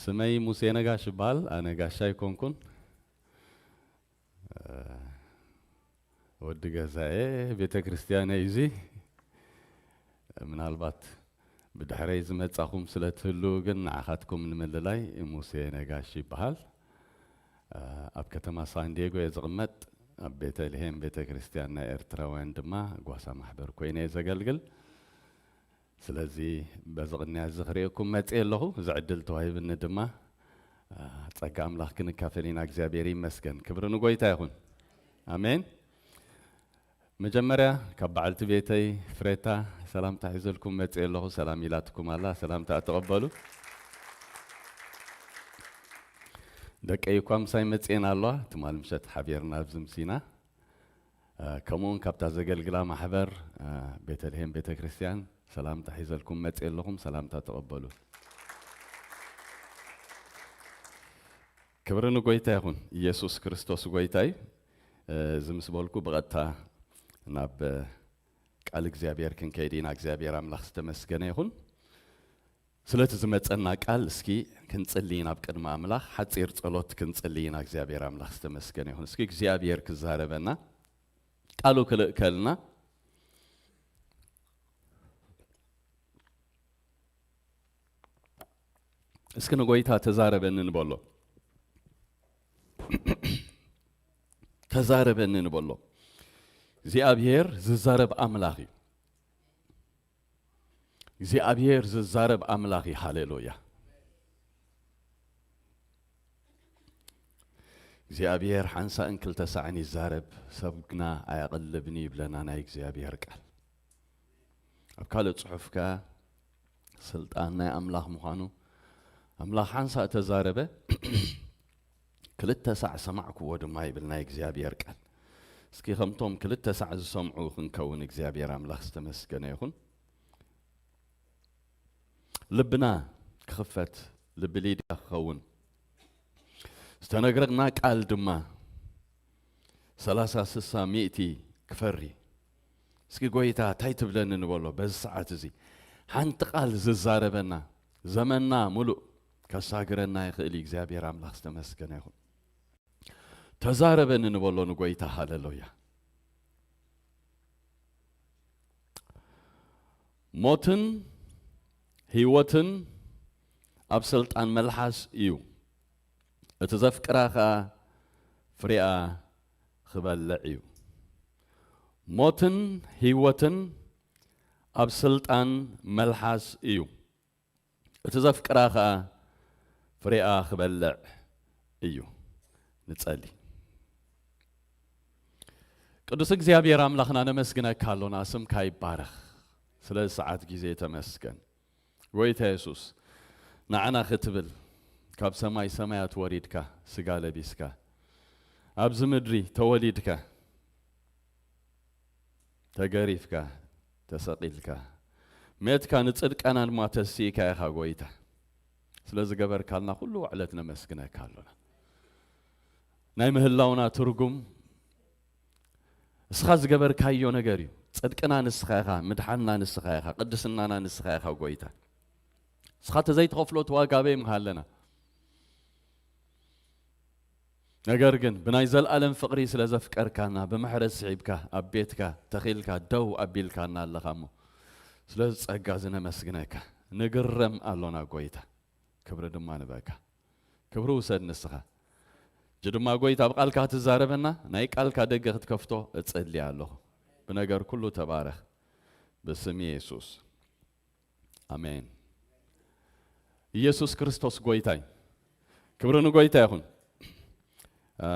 ስመይ ሙሴ ነጋሽ ይበሃል። ኣነ ጋሻ ኣይኮንኩን። እ፣ ወዲ ገዛኤ ቤተ ክርስቲያን እዩ። እዚ ምናልባት ብድሕረይ ዝመጻኹም ስለ ትህልዉ ግን ንዓኻትኩም ንምልላይ ሙሴ ነጋሽ ይበሃል። እ፣ ኣብ ከተማ ሳን ዲየጎ እየ ዝቕመጥ። ኣብ ቤተልሔም ቤተ ክርስቲያን ናይ ኤርትራውያን ድማ ጓሳ ማሕበር ኮይነ እየ ዘገልግል። ስለዚ በዚ ቅንያ እዚ ክርእየኩም መጽእ ኣለኹ። እዚ ዕድል ተዋሂብኒ ድማ፣ አ፣ ጸጋ ኣምላኽ ክንካፈል ኢና። እግዚኣብሔር ይመስገን። ክብሪ ንጎይታ ይኹን። ኣሜን። መጀመርያ ካብ በዓልቲ ቤተይ ፍሬታ ሰላምታ ሒዘልኩም መጽእ ኣለኹ። ሰላም ኢላትኩም ኣላ። ሰላምታ ተቐበሉ። ደቀይ እኳ ምሳይ መጽኤን ኣለዋ። ትማል ምሸት ሓቢርና ኣብዚ ምሲና። አ፣ ከምኡውን ካብታ ዘገልግላ ማሕበር፣ አ፣ ቤተልሔም ቤተ ክርስቲያን ሰላምታ ሒዘልኩም መጽእ ኣለኹም። ሰላምታ ተቐበሉ። ክብሪ ንጎይታ ይኹን። ኢየሱስ ክርስቶስ ጎይታ እዩ። እ፣ እዚ ምስ በልኩ ብቐጥታ ናብ፣ እ፣ ቃል እግዚኣብሔር ክንከይድ ኢና። እግዚኣብሔር ኣምላኽ ዝተመስገነ ይኹን። ስለቲ ዝመጸና ቃል እስኪ ክንጽሊ ኢና። ኣብ ቅድሚ ኣምላኽ ሓጺር ጸሎት ክንጽሊ ኢና። እግዚኣብሔር ኣምላኽ ዝተመስገነ ይኹን። እስኪ እግዚኣብሔር ክዛረበና፣ ቃሉ ክልእከልና። እስኪ ንጎይታ ተዛረበኒ ንበሎ። ተዛረበኒ ንበሎ። እግዚኣብሔር ዝዛረብ ኣምላኽ እዩ። እግዚኣብሔር ዝዛረብ ኣምላኽ እዩ። ሃሌሉያ። እግዚኣብሔር ሓንሳእን ክልተ ሳዕን ይዛረብ፣ ሰብ ግና ኣያቐልብን እዩ ይብለና ናይ እግዚኣብሔር ቃል። ኣብ ካልእ ጽሑፍ ከኣ ስልጣን ናይ ኣምላኽ ምዃኑ፣ ኣምላኽ ሓንሳእ ተዛረበ፣ ክልተ ሳዕ ሰማዕክዎ ድማ ይብል ናይ እግዚኣብሔር ቃል። እስኪ ከምቶም ክልተ ሳዕ ዝሰምዑ ክንከውን እግዚኣብሔር ኣምላኽ ዝተመስገነ ይኹን። ልብና ክኽፈት፣ ልቢ ሊድያ ክኸውን፣ ዝተነግረና ቃል ድማ ሰላሳ፣ ስሳ፣ ሚእቲ ክፈሪ። እስኪ ጎይታ እንታይ ትብለኒ ንበሎ። በዚ ሰዓት እዚ ሓንቲ ቃል ዝዛረበና፣ ዘመንና ሙሉእ ከሳግረና ይኽእል እዩ። እግዚኣብሔር ኣምላኽ ዝተመስገነ ይኹን። ተዛረበኒ ንበሎ ንጎይታ። ሃሌሉያ። ሞትን ህይወትን ኣብ ስልጣን መልሓስ እዩ፣ እቲ ዘፍቅራ ኸኣ ፍሬኣ ክበልዕ እዩ። ሞትን ህይወትን ኣብ ስልጣን መልሓስ እዩ፣ እቲ ዘፍቅራ ኸኣ ፍሬኣ ክበልዕ እዩ። ንጸሊ። ቅዱስ እግዚኣብሔር ኣምላኽና ነመስግነካ ኣሎና፣ ስምካ ይባረኽ። ስለ ሰዓት ግዜ ተመስገን። ጎይታ የሱስ፣ ንዓና ክትብል ካብ ሰማይ ሰማያት ወሪድካ፣ ስጋ ለቢስካ፣ ኣብዚ ምድሪ ተወሊድካ፣ ተገሪፍካ፣ ተሰቒልካ፣ ሜትካ ንጽድቃና ድማ ተሲእካ ኢኻ ጎይታ። ስለ ዝገበርካልና ኩሉ ዕለት ነመስግነካ ኣሎና። ናይ ምህላውና ትርጉም እስኻ ዝገበርካዮ ነገር እዩ። ጽድቅና ንስኻ ኢኻ፣ ምድሓንና ንስኻ ኢኻ፣ ቅድስናና ንስኻ ኢኻ ጎይታ። እስኻ ተዘይትኸፍሎ እቲ ዋጋ ኣበይ ምሃለና? ነገር ግን ብናይ ዘልኣለም ፍቕሪ ስለ ዘፍቀርካና፣ ብምሕረት ስሒብካ፣ ኣብ ቤትካ ተኺልካ፣ ደው ኣቢልካና ኣለኻ እሞ፣ ስለዚ ጸጋ እዚ ነመስግነካ። ንግረም ኣሎና ጎይታ፣ ክብሪ ድማ ንበካ። ክብሪ ውሰድ ንስኻ። ሕጂ ድማ ጎይታ ብቃልካ ክትዛረበና፣ ናይ ቃልካ ደገ ክትከፍቶ እጸሊ ኣለኹ። ብነገር ኩሉ ተባረኽ። ብስም የሱስ። ኣሜን። ኢየሱስ ክርስቶስ ጎይታይ። ክብሪ ንጎይታ ይኹን። አ፣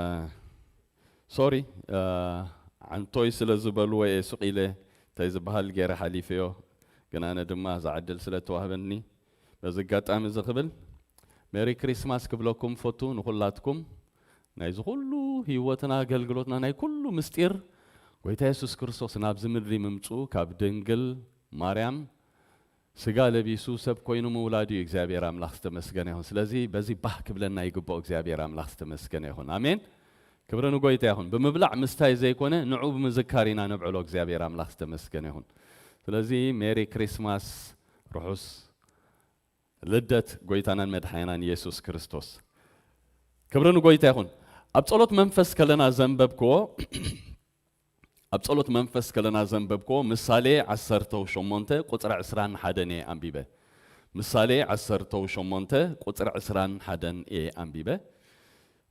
ሶሪ፣ አ፣ ዓንቶይ ስለ ዝበልዎ እየ ስቕ ኢለ እንታይ ዝበሃል ገይረ ሓሊፈዮ። ግን ኣነ ድማ እዛ ዕድል ስለ ተዋህበኒ በዚ ኣጋጣሚ እዚ ክብል፣ ሜሪ ክሪስማስ ክብለኩም ፈቱ ንኹላትኩም። ናይዚ ኩሉ ህይወትና፣ ኣገልግሎትና፣ ናይ ኩሉ ምስጢር ጎይታ የሱስ ክርስቶስ ናብዚ ምድሪ ምምጽኡ፣ ካብ ድንግል ማርያም ስጋ ለቢሱ ሰብ ኮይኑ ምውላዱ እዩ። እግዚኣብሔር ኣምላኽ ዝተመስገነ ይኹን። ስለዚ በዚ ባህ ክብለና ይግብኦ። እግዚኣብሔር ኣምላኽ ዝተመስገነ ይኹን። ኣሜን። ክብሪ ንጎይታ ይኹን። ብምብላዕ ምስታይ ዘይኮነ፣ ንዑ ብምዝካር ኢና ነብዕሎ። እግዚኣብሔር ኣምላኽ ዝተመስገነ ይኹን። ስለዚ ሜሪ ክሪስማስ፣ ርሑስ ልደት ጎይታናን መድሓኒናን ኢየሱስ ክርስቶስ። ክብሪ ንጎይታ ይኹን። ኣብ ጸሎት መንፈስ ከለና ዘንበብክዎ ኣብ ጸሎት መንፈስ ከለና ዘንበብክዎ ምሳሌ ዓሰርተ ሸሞንተ ቁጽሪ ዕስራን ሓደን እየ ኣንቢበ። ምሳሌ ዓሰርተ ሸሞንተ ቁጽሪ ዕስራን ሓደን እየ ኣንቢበ።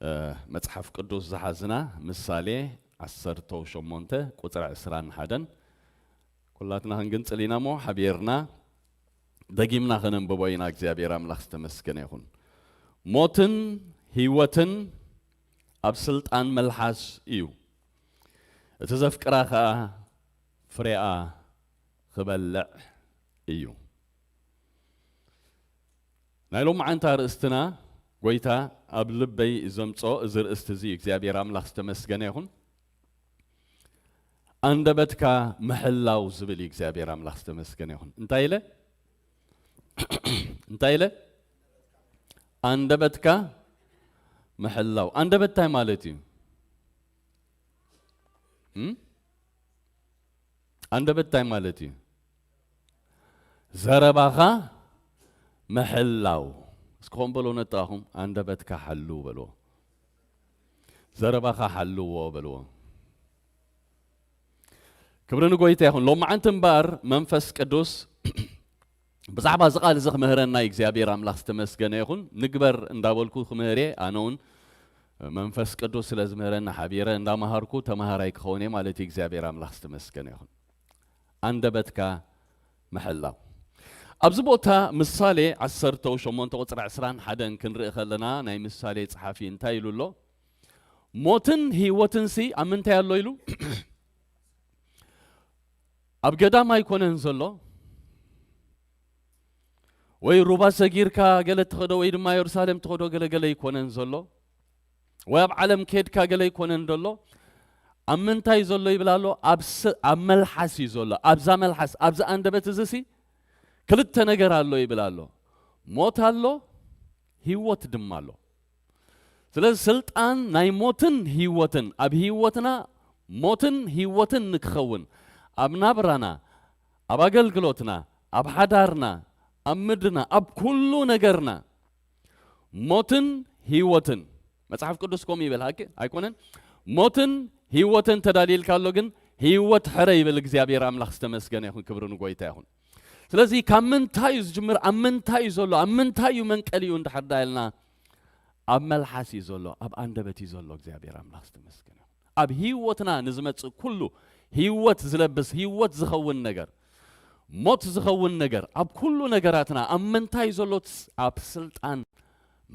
እ፣ መጽሓፍ ቅዱስ ዝሓዝና ምሳሌ ዓሰርተ ሸሞንተ ቁጽሪ ዕስራን ሓደን ኩላትና ክንግንጽል ኢና እሞ ሓቢርና ደጊምና ከነንብቦ ኢና። እግዚኣብሔር ኣምላኽ ዝተመስገነ ይኹን። ሞትን ህይወትን ኣብ ስልጣን መልሓስ እዩ። እቲ ዘፍቅራ ኸኣ ፍሬኣ ክበልዕ እዩ። ናይ ሎማዓንቲ ኣርእስትና ጎይታ ኣብ ልበይ ዘምጾ እዚ ርእስቲ እዚ እግዚኣብሔር ኣምላኽ ዝተመስገነ ይኹን። ኣንደበትካ ምሕላው ዝብል እዩ። እግዚኣብሔር ኣምላኽ ዝተመስገነ ይኹን። እንታይ ኢለ? እንታይ ኢለ? ኣንደበትካ ምሕላው። ኣንደበት እንታይ ማለት እዩ? እም? ኣንደበት እንታይ ማለት እዩ? ዘረባኻ ምሕላው። እስኪ ከም በሎ ነጣኹም፣ ኣንደበትካ ሓሉ በልዎ። ዘረባኻ ሓልዎ በልዎ። ክብሪ ንጎይታ ይኹን። ሎማዓንቲ እምበኣር መንፈስ ቅዱስ ብዛዕባ እዚ ቃል እዚ ክምህረና እግዚኣብሔር ኣምላኽ ዝተመስገነ ይኹን። ንግበር እንዳበልኩ ክምህር እየ። ኣነ እውን መንፈስ ቅዱስ ስለ ዝምህረኒ ሓቢረ እንዳመሃርኩ ተማሃራይ ክኸውን እየ ማለት እዩ። እግዚኣብሔር ኣምላኽ ዝተመስገነ ይኹን። ኣንደበትካ ምሕላው። ኣብዚ ቦታ ምሳሌ ዓሰርተ ሸሞንተ ቁጽሪ ዕስራን ሓደን ክንርኢ ከለና ናይ ምሳሌ ጸሓፊ እንታይ ኢሉ ኣሎ? ሞትን ህይወትን ሲ ኣብ ምንታይ ኣሎ ኢሉ? ኣብ ገዳም ኣይኮነን ዘሎ፣ ወይ ሩባ ሰጊርካ ገለ ትኸዶ ወይ ድማ የሩሳሌም ትኸዶ ገለገለ ኣይኮነን ዘሎ፣ ወይ ኣብ ዓለም ኬድካ ገለ ኣይኮነን ዘሎ። ኣብ ምንታይ ዘሎ ይብል ኣሎ? ኣብ ስ-፣ ኣብ መልሓስ እዩ ዘሎ። ኣብዛ መልሓስ፣ ኣብዛ ኣንደበት እዚ ሲ ክልተ ነገር ኣሎ ይብል ኣሎ። ሞት ኣሎ፣ ህይወት ድማ ኣሎ። ስለዚ ስልጣን ናይ ሞትን ህይወትን ኣብ ህይወትና ሞትን ህይወትን ንክኸውን ኣብ ናብራና፣ ኣብ ኣገልግሎትና፣ ኣብ ሓዳርና፣ ኣብ ምድርና፣ ኣብ ኩሉ ነገርና ሞትን ህይወትን። መጽሓፍ ቅዱስ ከምኡ ይብል፣ ሃቂ ኣይኮነን? ሞትን ህይወትን ተዳልይልካ ኣሎ፣ ግን ህይወት ሕረ ይብል እግዚኣብሔር ኣምላኽ። ዝተመስገነ ይኹን፣ ክብሪ ንጎይታ ይኹን። ስለዚ ካብ ምንታይ እዩ ዝጅምር? ኣብ ምንታይ እዩ ዘሎ? ኣብ ምንታይ እዩ መንቀሊኡ? እንድሕር ዳይልና ኣብ መልሓስ እዩ ዘሎ፣ ኣብ ኣንደበት እዩ ዘሎ። እግዚኣብሔር ኣምላኽ ዝተመስገነ ይኹን። ኣብ ህይወትና ንዝመጽእ ኩሉ ህይወት ዝለብስ፣ ህይወት ዝኸውን ነገር፣ ሞት ዝኸውን ነገር፣ ኣብ ኩሉ ነገራትና ኣብ ምንታይ ዘሎ? ኣብ ስልጣን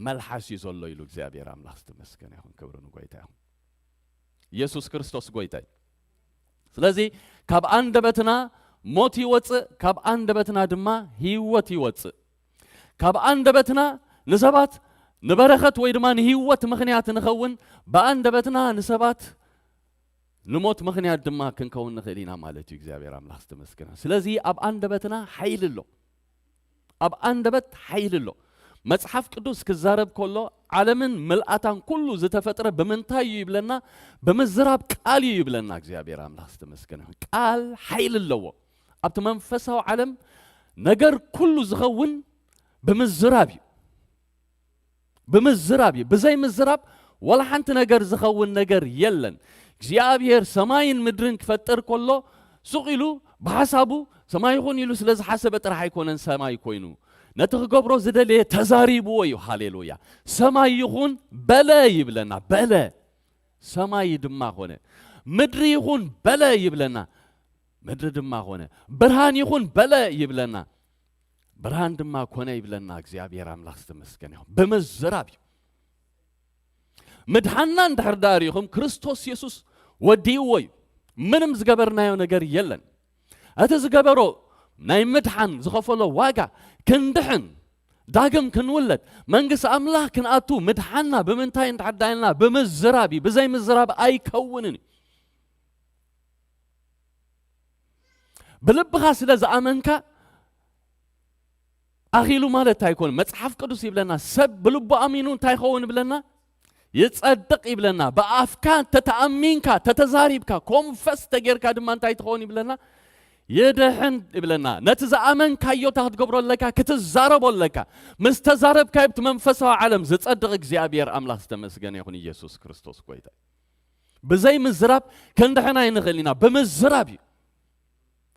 መልሓስ እዩ ዘሎ ኢሉ እግዚኣብሔር ኣምላኽ ዝተመስገነ ይኹን። ክብሪ ንጎይታ ይኹን። ኢየሱስ ክርስቶስ ጎይታ እዩ። ስለዚ ካብ ኣንደበትና ሞት ይወጽእ፣ ካብ ኣንደበትና ድማ ህይወት ይወጽእ። ካብ ኣንደበትና ንሰባት ንበረኸት ወይ ድማ ንህይወት ምኽንያት ንኸውን፣ ብኣንደበትና ንሰባት ንሞት ምኽንያት ድማ ክንከውን ንኽእል ኢና ማለት እዩ። እግዚኣብሔር ኣምላኽ ዝተመስገነ። ስለዚ ኣብ ኣንደበትና ሓይሊ ኣሎ። ኣብ ኣንደበት ሓይሊ ኣሎ። መጽሓፍ ቅዱስ ክዛረብ ከሎ ዓለምን ምልኣታን ኩሉ ዝተፈጥረ ብምንታይ እዩ ይብለና? ብምዝራብ ቃል እዩ ይብለና። እግዚኣብሔር ኣምላኽ ዝተመስገነ ይሁን። ቃል ሓይሊ ኣለዎ። ኣብቲ መንፈሳዊ ዓለም ነገር ኩሉ ዝኸውን ብምዝራብ እዩ። ብምዝራብ እዩ። ብዘይ ምዝራብ ወላ ሓንቲ ነገር ዝኸውን ነገር የለን። እግዚኣብሔር ሰማይን ምድርን ክፈጥር ከሎ ሱቕ ኢሉ ብሓሳቡ ሰማይ ይኹን ኢሉ ስለ ዝሓሰበ ጥራሕ ኣይኮነን ሰማይ ኮይኑ። ነቲ ክገብሮ ዝደለየ ተዛሪብዎ እዩ። ሃሌሉያ። ሰማይ ይኹን በለ ይብለና፣ በለ። ሰማይ ድማ ኾነ። ምድሪ ይኹን በለ ይብለና፣ ምድሪ ድማ ኾነ። ብርሃን ይኹን በለ ይብለና፣ ብርሃን ድማ ኮነ ይብለና። እግዚኣብሔር ኣምላኽ ዝተመስገነ ይኹን። ብምዝራብ እዩ። ምድሓንና እንድሕር ደኣ ርኢኹም፣ ክርስቶስ የሱስ ወዲእዎ እዩ። ምንም ዝገበርናዮ ነገር የለን። እቲ ዝገበሮ ናይ ምድሓን ዝኸፈሎ ዋጋ ክንድሕን፣ ዳግም ክንውለድ፣ መንግስቲ ኣምላኽ ክንኣቱ ምድሓንና ብምንታይ እንድሕር ደኣ ኢልና? ብምዝራብ እዩ። ብዘይ ምዝራብ ኣይከውንን እዩ። ብልብኻ ስለ ዝኣመንካ ኣኺሉ ማለት ኣይኮን። መጽሓፍ ቅዱስ ይብለና፣ ሰብ ብልቡ ኣሚኑ እንታይ ይኸውን ይብለና? ይጸድቕ ይብለና። ብኣፍካ ተተኣሚንካ፣ ተተዛሪብካ፣ ኮንፈስ ተጌርካ ድማ እንታይ ትኸውን ይብለና? ይድሕን ይብለና። ነቲ ዝኣመንካዮ እንታይ ክትገብሮ ኣለካ? ክትዛረቦ ኣለካ። ምስ ተዛረብካዮ ኣብቲ መንፈሳዊ ዓለም ዝጸድቕ እግዚኣብሔር ኣምላኽ ዝተመስገነ ይኹን። ኢየሱስ ክርስቶስ ጎይታ እዩ። ብዘይ ምዝራብ ክንድሕን ኣይንኽእል ኢና። ብምዝራብ እዩ።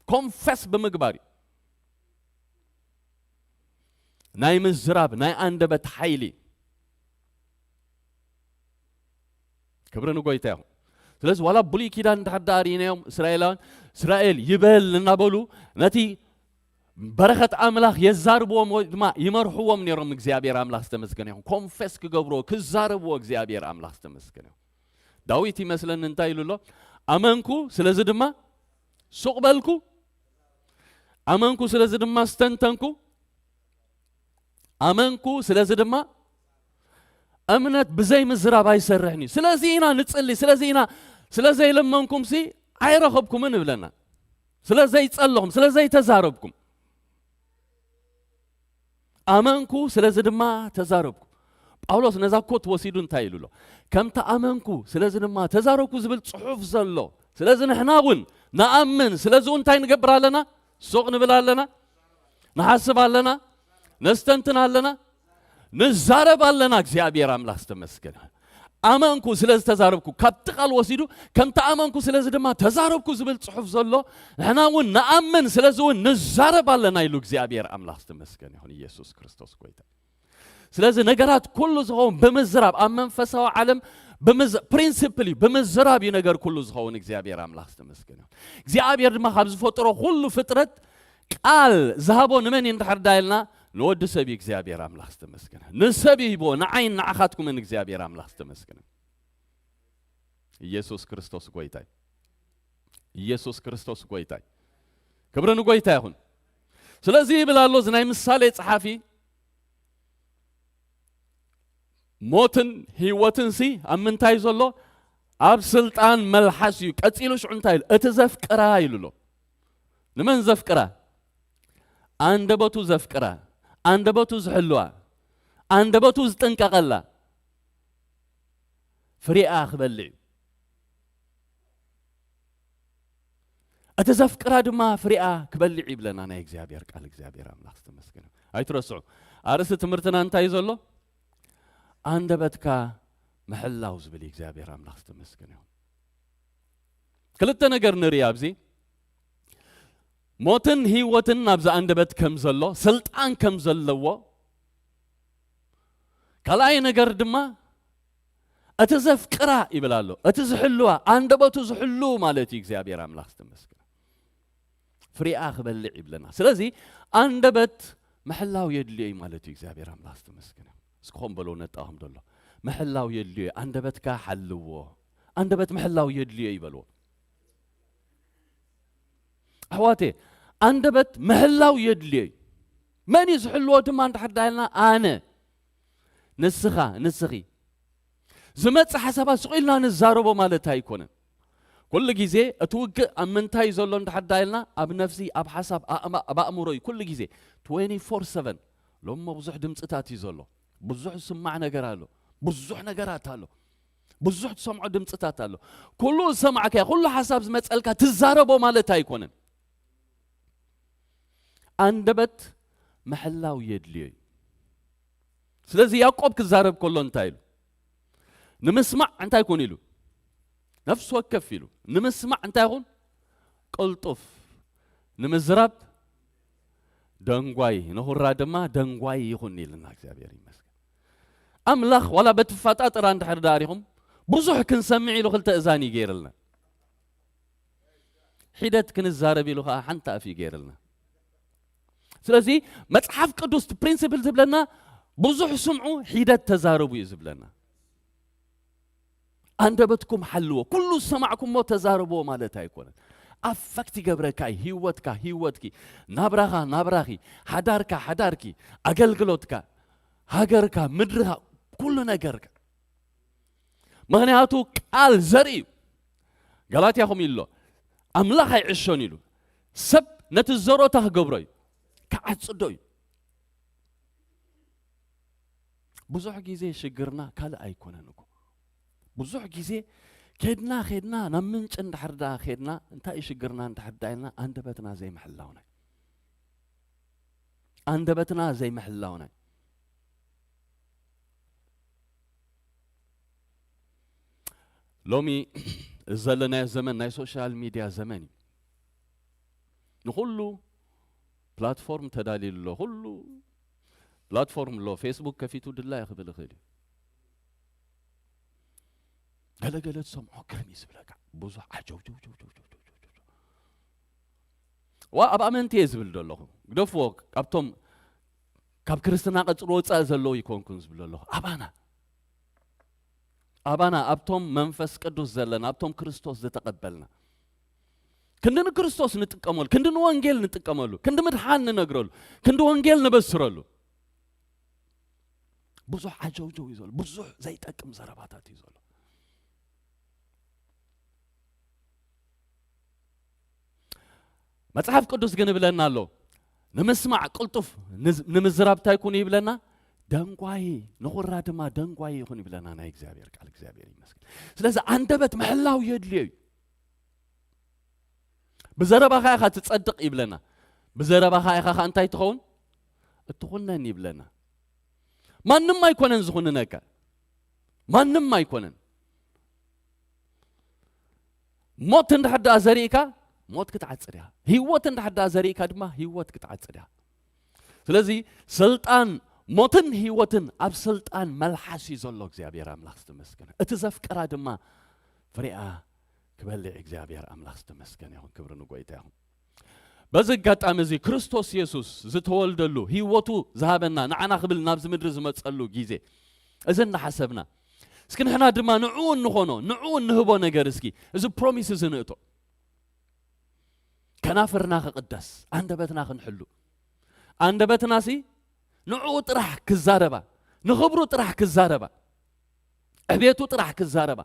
ኮንፈስ ብምግባር እዩ። ናይ ምዝራብ ናይ ኣንደበት ሓይሊ። ክብሪ ንጎይታ ይኹን። ስለዚ ዋላ ብሉይ ኪዳን እንድሕር ደኣ ርኢናዮም እስራኤላውያን እስራኤል ይበል እናበሉ ነቲ በረኸት ኣምላኽ የዛርብዎም ወይ ድማ ይመርሕዎም ነይሮም። እግዚኣብሔር ኣምላኽ ዝተመስገነ ይኹን። ኮንፈስ ክገብርዎ ክዛረብዎ እግዚኣብሔር ኣምላኽ ዝተመስገነ ይኹን። ዳዊት ይመስለኒ እንታይ ኢሉ ኣሎ? ኣመንኩ ስለዚ ድማ ሱቕ በልኩ፣ ኣመንኩ ስለዚ ድማ ስተንተንኩ፣ ኣመንኩ ስለዚ ድማ እምነት ብዘይ ምዝራብ ኣይሰርሕን እዩ። ስለዚ ኢና ንጽሊ፣ ስለዚ ኢና ስለ ዘይለመንኩም ሲ ኣይረኸብኩምን ይብለና። ስለ ዘይጸለኹም፣ ስለ ዘይተዛረብኩም ኣመንኩ ስለዚ ድማ ተዛረብኩ። ጳውሎስ ነዛ ኮት ወሲዱ እንታይ ኢሉ ኣሎ? ከምቲ ኣመንኩ ስለዚ ድማ ተዛረብኩ ዝብል ጽሑፍ ዘሎ። ስለዚ ንሕና እውን ንኣምን፣ ስለዚ እውን እንታይ ንገብር ኣለና? ሱቕ ንብል ኣለና፣ ንሓስብ ኣለና፣ ነስተንትን ኣለና፣ ንዛረብ ኣለና። እግዚኣብሔር ኣምላኽ ዝተመስገነ። ኣመንኩ ስለ ዝተዛረብኩ፣ ካብቲ ቃል ወሲዱ ከምቲ ኣመንኩ ስለዚ ድማ ተዛረብኩ ዝብል ጽሑፍ ዘሎ፣ ንሕና እውን ንኣምን ስለዚ እውን ንዛረብ ኣለና ኢሉ እግዚኣብሔር ኣምላኽ ዝተመስገነ ይኹን። ኢየሱስ ክርስቶስ ጎይታ። ስለዚ ነገራት ኩሉ ዝኸውን ብምዝራብ ኣብ መንፈሳዊ ዓለም ፕሪንሲፕል እዩ፣ ብምዝራብ እዩ ነገር ኩሉ ዝኸውን። እግዚኣብሔር ኣምላኽ ዝተመስገነ ይኹን። እግዚኣብሔር ድማ ካብ ዝፈጥሮ ኩሉ ፍጥረት ቃል ዝሃቦ ንመን እዩ እንድሕር ዳይልና ንወዲ ሰብ እዩ። እግዚኣብሔር ኣምላኽ ዝተመስገነ። ንሰብ እዩ ሂብዎ፣ ንዓይን ንዓኻትኩምን። እግዚኣብሔር ኣምላኽ ዝተመስገነ። ኢየሱስ ክርስቶስ ጎይታይ። ኢየሱስ ክርስቶስ ጎይታይ። ክብሪ ንጎይታ ይኹን። ስለዚ ይብል ኣሎ እዚ ናይ ምሳሌ ጸሓፊ፣ ሞትን ህይወትን ሲ ኣብ ምንታይ ዘሎ? ኣብ ስልጣን መልሓስ እዩ። ቀጺሉ ሽዑ እንታይ ኢሉ? እቲ ዘፍቅራ ኢሉ ኣሎ። ንመን ዘፍቅራ? ኣንደበቱ ዘፍቅራ፣ ኣንደበቱ ዝሕልዋ፣ ኣንደበቱ ዝጥንቀቐላ ፍሬኣ ክበልዕ እዩ። እቲ ዘፍቅራ ድማ ፍሬኣ ክበልዕ ይብለና ናይ እግዚኣብሔር ቃል። እግዚኣብሔር ኣምላኽ ዝተመስገነ። ኣይትረስዑ። ኣርእስቲ ትምህርትና እንታይ እዩ ዘሎ? ኣንደበትካ ምሕላው ዝብል እዩ። እግዚኣብሔር ኣምላኽ ዝተመስገነ ይሁን። ክልተ ነገር ንርኢ ኣብዚ። ሞትን ህይወትን ናብዚ ኣንደበት ከም ዘሎ፣ ስልጣን ከም ዘለዎ። ካልኣይ ነገር ድማ እቲ ዘፍቅራ ይብል ኣሎ። እቲ ዝሕልዋ፣ ኣንደበቱ ዝሕሉ ማለት እዩ። እግዚኣብሔር ኣምላኽ ዝተመስገነ። ፍሬኣ ክበልዕ ይብለና። ስለዚ ኣንደበት ምሕላው የድልዮ እዩ ማለት እዩ። እግዚኣብሔር ኣምላኽ ዝተመስገነ። እስኪ ኾን በሎ ነጣኹም ዘሎ። ምሕላው የድልዮ እዩ። ኣንደበትካ ሓልዎ። ኣንደበት ምሕላው የድልዮ እዩ በልዎ። ኣሕዋቴ፣ ኣንደበት ምሕላው የድልዮ እዩ። መን እዩ ዝሕልዎ ድማ እንድሕር ዳይልና፣ ኣነ፣ ንስኻ፣ ንስኺ። ዝመጽእ ሓሳባት ስቕ ኢልና ንዛረቦ ማለት ኣይኮነን። ኩሉ ግዜ እቲ ውግእ ኣብ ምንታይ ዘሎ እንድሕር ዳይልና፣ ኣብ ነፍሲ፣ ኣብ ሓሳብ፣ ኣእማ-፣ ኣብ ኣእምሮ እዩ ኩሉ ግዜ። ትዌንቲ ፎር ሰቨን። ሎሞ ብዙሕ ድምፅታት እዩ ዘሎ። ብዙሕ ዝስማዕ ነገር ኣሎ። ብዙሕ ነገራት ኣሎ። ብዙሕ ትሰምዖ ድምፅታት ኣሎ። ኩሉ ዝሰማዕካዮ፣ ኩሉ ሓሳብ ዝመፀልካ ትዛረቦ ማለት ኣይኮነን። ኣንደበት ምሕላው የድልዮ እዩ። ስለዚ ያዕቆብ ክዛረብ ከሎ እንታይ ኢሉ? ንምስማዕ እንታይ ኩን ኢሉ? ነፍሲ ወከፍ ኢሉ። ንምስማዕ እንታይ ኩን? ቅልጡፍ። ንምዝራብ ደንጓይ፣ ንኹራ ድማ ደንጓይ ይኹን ኢልና። እግዚኣብሔር ይመስገን። ኣምላኽ ዋላ በቲ ፋጣጥራ እንድሕር ዳሪኹም ብዙሕ ክንሰምዕ ኢሉ ክልተ እዛን እዩ ገይርልና። ሒደት ክንዛረብ ኢሉ ከዓ ሓንቲ ኣፍ እዩ ገይርልና። ስለዚ መጽሓፍ ቅዱስ ፕሪንሲፕል ዝብለና ብዙሕ ስምዑ፣ ሒደት ተዛረቡ እዩ ዝብለና። ኣንደበትኩም ሓልዎ። ኩሉ ዝሰማዕኩሞ ተዛረብዎ ማለት ኣይኮነን። ኣፈክት ይገብረካ እዩ ህይወትካ፣ ህይወትኪ፣ ናብራኻ፣ ናብራኺ፣ ሓዳርካ፣ ሓዳርኪ፣ ኣገልግሎትካ፣ ሃገርካ፣ ምድርኻ፣ ኩሉ ነገርካ። ምኽንያቱ ቃል ዘርኢ እዩ። ጋላትያ ከምኡ ኢሉ ኣሎ፣ ኣምላኽ ኣይዕሾን ኢሉ። ሰብ ነቲ ዘሮታ ክገብሮ እዩ፣ ክዓጽዶ እዩ። ብዙሕ ግዜ ሽግርና ካልእ ኣይኮነን እኮ። ብዙሕ ግዜ ከድና ከድና ናብ ምንጭ እንድሕር ደኣ ከድና እንታይ እዩ ሽግርና እንድሕር ደኣ ኢልና፣ ኣንደበትና ዘይምሕላውና እዩ። ኣንደበትና ዘይምሕላውና እዩ። ሎሚ ዘለናዮ ዘመን ናይ ሶሻል ሚድያ ዘመን እዩ። ንኹሉ ፕላትፎርም ተዳልዩ ኣሎ። ኩሉ ፕላትፎርም ኣሎ። ፌስቡክ ከፊቱ ድላዩ ክብል ይኽእል እዩ። ገለገለ ትሰምዖ ግርም እዩ ዝብለካ። ብዙሕ ዓጀውጀውጀውጀውጀውጀውጀው ዋ ኣብ ኣመንቲ እየ ዝብል ዘለኹ። ግደፍዎ። ካብቶም ካብ ክርስትና ቀጽሎ ወጻኢ ዘለዉ ይኮንኩን ዝብል ዘለኹ። ኣባና ኣባና ኣብቶም መንፈስ ቅዱስ ዘለና ኣብቶም ክርስቶስ ዝተቐበልና ክንዲ ንክርስቶስ ንጥቀመሉ፣ ክንዲ ንወንጌል ንጥቀመሉ፣ ክንዲ ምድሓን ንነግረሉ፣ ክንዲ ወንጌል ንበስረሉ ብዙሕ ዓጀውጀው እዩ ዘሎ። ብዙሕ ዘይጠቅም ዘረባታት እዩ ዘሎ። መጽሓፍ ቅዱስ ግን ይብለና ኣሎ፣ ንምስማዕ ቅልጡፍ፣ ንዝ- ንምዝራብ እንታይ ኩኑ ይብለና? ደንጓዪ፣ ንኹራ ድማ ደንጓዪ ይኹን ይብለና ናይ እግዚኣብሔር ቃል። እግዚኣብሔር ይመስገን። ስለዚ ኣንደበት ምሕላው የድልዮ እዩ። ብዘረባኻ ኢኻ ትጸድቕ ይብለና። ብዘረባኻ ኢኻ ኸኣ እንታይ ትኸውን? እትኹነን ይብለና። ማንም ኣይኮነን ዝኹንነካ። ማንም ኣይኮነን። ሞት እንድሕር ደኣ ዘሪእካ፣ ሞት ክትዓጽድ ኢኻ። ህይወት እንድሕር ደኣ ዘሪእካ ድማ፣ ህይወት ክትዓጽድ ኢኻ። ስለዚ ስልጣን ሞትን ህይወትን ኣብ ስልጣን መልሓስ እዩ ዘሎ። እግዚኣብሔር ኣምላኽ ዝተመስገነ። እቲ ዘፍቀራ ድማ ፍሬኣ ክበልዕ እግዚኣብሔር ኣምላኽ ዝተመስገነ ይኹን። ክብሪ ንጎይታ ይኹን። በዚ ኣጋጣሚ እዚ ክርስቶስ የሱስ ዝተወልደሉ፣ ህይወቱ ዝሃበና፣ ንዓና ክብል ናብዚ ምድሪ ዝመጸሉ ግዜ እዚ እናሓሰብና፣ እስኪ ንሕና ድማ ንዕኡ እንኾኖ፣ ንዕኡ እንህቦ ነገር እስኪ፣ እዚ ፕሮሚስ እዚ ንእቶ። ከናፍርና ክቕደስ፣ ኣንደበትና ክንሕሉ። ኣንደበትናሲ ንዕኡ ጥራሕ ክዛረባ፣ ንኽብሩ ጥራሕ ክዛረባ፣ ዕቤቱ ጥራሕ ክዛረባ፣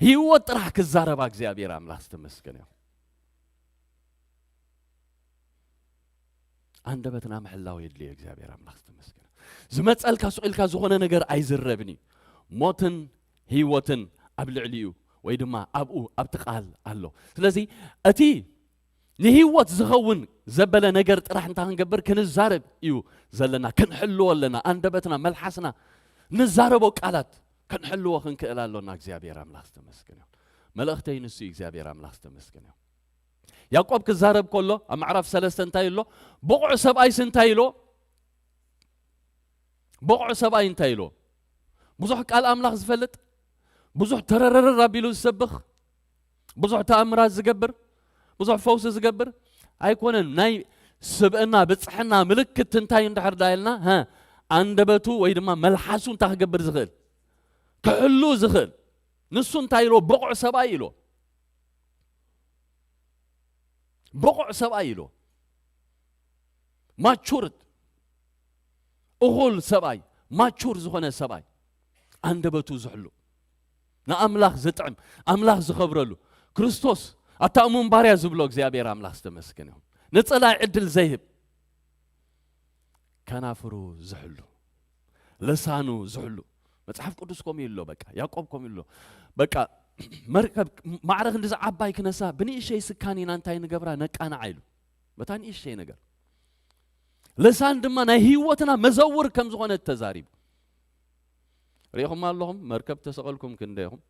ህይወት ጥራሕ ክዛረባ እግዚኣብሔር ኣምላኽ ዝተመስገነ ይኹን። ኣንደበትና ምሕላው የድልዮ። እግዚኣብሔር ኣምላኽ ዝተመስገነ። ዝመጸልካ ስቕ ኢልካ ዝኾነ ነገር ኣይዝረብን እዩ። ሞትን ህይወትን ኣብ ልዕሊኡ ወይ ድማ ኣብኡ ኣብቲ ቃል ኣሎ። ስለዚ እቲ ንህይወት ዝኸውን ዘበለ ነገር ጥራሕ እንታይ ክንገብር ክንዛረብ እዩ ዘለና፣ ክንሕልዎ ኣለና። ኣንደበትና፣ መልሓስና፣ ንዛረቦ ቃላት ክንሕልዎ ክንክእል ኣሎና። እግዚኣብሔር ኣምላኽ ዝተመስገነ ይኹን። መልእኽተይ ንሱ እዩ። እግዚኣብሔር ኣምላኽ ዝተመስገነ ይኹን። ያዕቆብ ክዛረብ ከሎ ኣብ ምዕራፍ ሰለስተ እንታይ ኢሎ? ብቑዕ ሰብኣይስ እንታይ ኢሎ? ብቑዕ ሰብኣይ እንታይ ኢሎ? ብዙሕ ቃል ኣምላኽ ዝፈልጥ፣ ብዙሕ ተረረረር ኣቢሉ ዝሰብኽ፣ ብዙሕ ተኣምራት ዝገብር፣ ብዙሕ ፈውሲ ዝገብር ኣይኮነን። ናይ ስብእና ብጽሕና ምልክት እንታይ እንድሕር ደኣ ኢልና፣ ሃ፣ ኣንደበቱ ወይ ድማ መልሓሱ እንታይ ክገብር ዝኽእል? ክሕሉ ዝኽእል። ንሱ እንታይ ኢሎ? ብቑዕ ሰብኣይ ኢሎ። ብቑዕ ሰብኣይ ኢሎ። ማቹርድ፣ እኹል ሰብኣይ፣ ማቹር ዝኾነ ሰብኣይ፣ ኣንደበቱ ዝሕሉ፣ ንኣምላኽ ዝጥዕም፣ ኣምላኽ ዝኸብረሉ፣ ክርስቶስ ኣታ እሙን ባርያ ዝብሎ እግዚኣብሔር ኣምላኽ ዝተመስገነ ይኹን። ንጸላኢ ዕድል ዘይህብ፣ ከናፍሩ ዝሕሉ፣ ልሳኑ ዝሕሉ። መጽሓፍ ቅዱስ ከምኡ ኢሉ ኣሎ። በቃ ያዕቆብ ከምኡ ኢሉ ኣሎ። በቃ መርከብ ማዕረ ክንዲ ዓባይ ክነሳ ብንእሸይ ስካን ኢና እንታይ ንገብራ? ነቃንዓ ኢሉ። በታ ንእሸይ ነገር። ልሳን ድማ ናይ ህይወትና መዘውር ከም ዝኾነ ተዛሪቡ። ሪኢኹም ኣለኹም? መርከብ ተሰቐልኩም ክንደይኹም?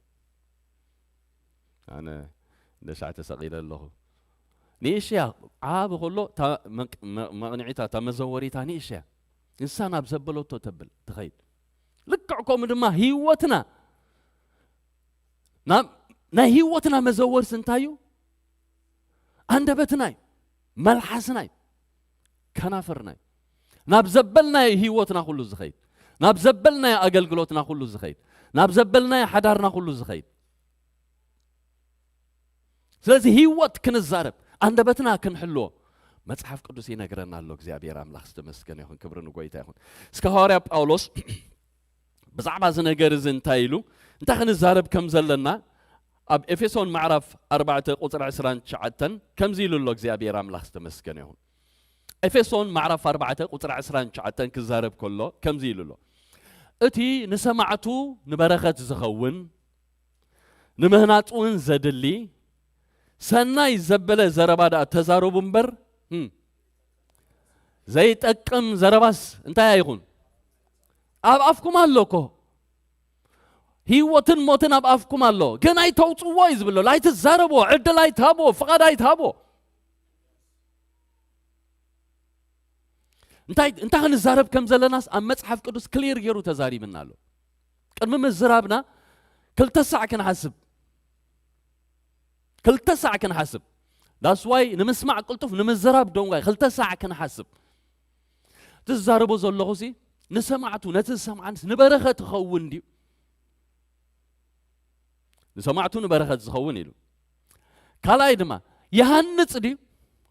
ኣነ እንደ ሻዕ ተሰቒለ ኣለኹ። ንእሽያ ዓቢ ከሎ እታ መቅ-፣ መ-፣ መቕንዒታ፣ እታ መዘወሪታ ንእሽያ። ንሳ ናብ ዘበለቶ ተብል ትኸይድ። ልክዕ ከምኡ ድማ ህይወትና፣ ናብ፣ ናይ ህይወትና መዘወርሲ እንታይ እዩ? ኣንደበትና እዩ። መልሓስና እዩ። ከናፍርና እዩ። ናብ ዘበልናዮ ህይወትና ኩሉ ዝኸይድ። ናብ ዘበልናዮ ኣገልግሎትና ኩሉ ዝኸይድ። ናብ ዘበልናዮ ሓዳርና ኩሉ ዝኸይድ። ስለዚ ህይወት ክንዛረብ፣ ኣንደበትና ክንሕልዎ መጽሓፍ ቅዱስ ይነግረና ኣሎ። እግዚኣብሔር ኣምላኽ ዝተመስገነ ይኹን፣ ክብሪ ንጎይታ ይኹን። እስከ ሃዋርያ ጳውሎስ ብዛዕባ እዚ ነገር እዚ እንታይ ኢሉ፣ እንታይ ክንዛረብ ከም ዘለና ኣብ ኤፌሶን ምዕራፍ ኣርባዕተ ቁጽሪ ዕስራን ትሽዓተን ከምዚ ኢሉ ኣሎ። እግዚኣብሔር ኣምላኽ ዝተመስገነ ይኹን። ኤፌሶን ምዕራፍ ኣርባዕተ ቁጽሪ ዕስራን ትሽዓተን ክዛረብ ከሎ ከምዚ ኢሉ ኣሎ። እቲ ንሰማዕቱ ንበረኸት ዝኸውን፣ ንምህናፅ እውን ዘድሊ ሰናይ ዘበለ ዘረባ ደኣ ተዛረቡ እምበር፣ እም፣ ዘይጠቅም ዘረባስ እንታይ ኣይኹን? ኣብ ኣፍኩም ኣሎ እኮ። ህይወትን ሞትን ኣብ ኣፍኩም ኣሎ። ግን ኣይተውፅዎ እዩ ዝብሎ። ኣይትዛረብዎ፣ ዕድል ኣይትሃብዎ፣ ፍቓድ ኣይትሃብዎ። እንታይ እንታይ ክንዛረብ ከም ዘለናስ ኣብ መጽሓፍ ቅዱስ ክሊር ገይሩ ተዛሪብና ኣሎ። ቅድሚ ምዝራብና ክልተ ሳዕ ክንሓስብ፣ ክልተ ሳዕ ክንሓስብ። ዳስዋይ ንምስማዕ ቅልጡፍ፣ ንምዝራብ ደንጓይ። ክልተ ሳዕ ክንሓስብ። ትዛረቦ ዘለኹ ሲ ንሰማዕቱ፣ ነቲ ዝሰምዓንስ ንበረኸት ይኸውን ድዩ? ንሰማዕቱ ንበረኸት ዝኸውን ኢሉ። ካልኣይ ድማ ይሃንጽ ድዩ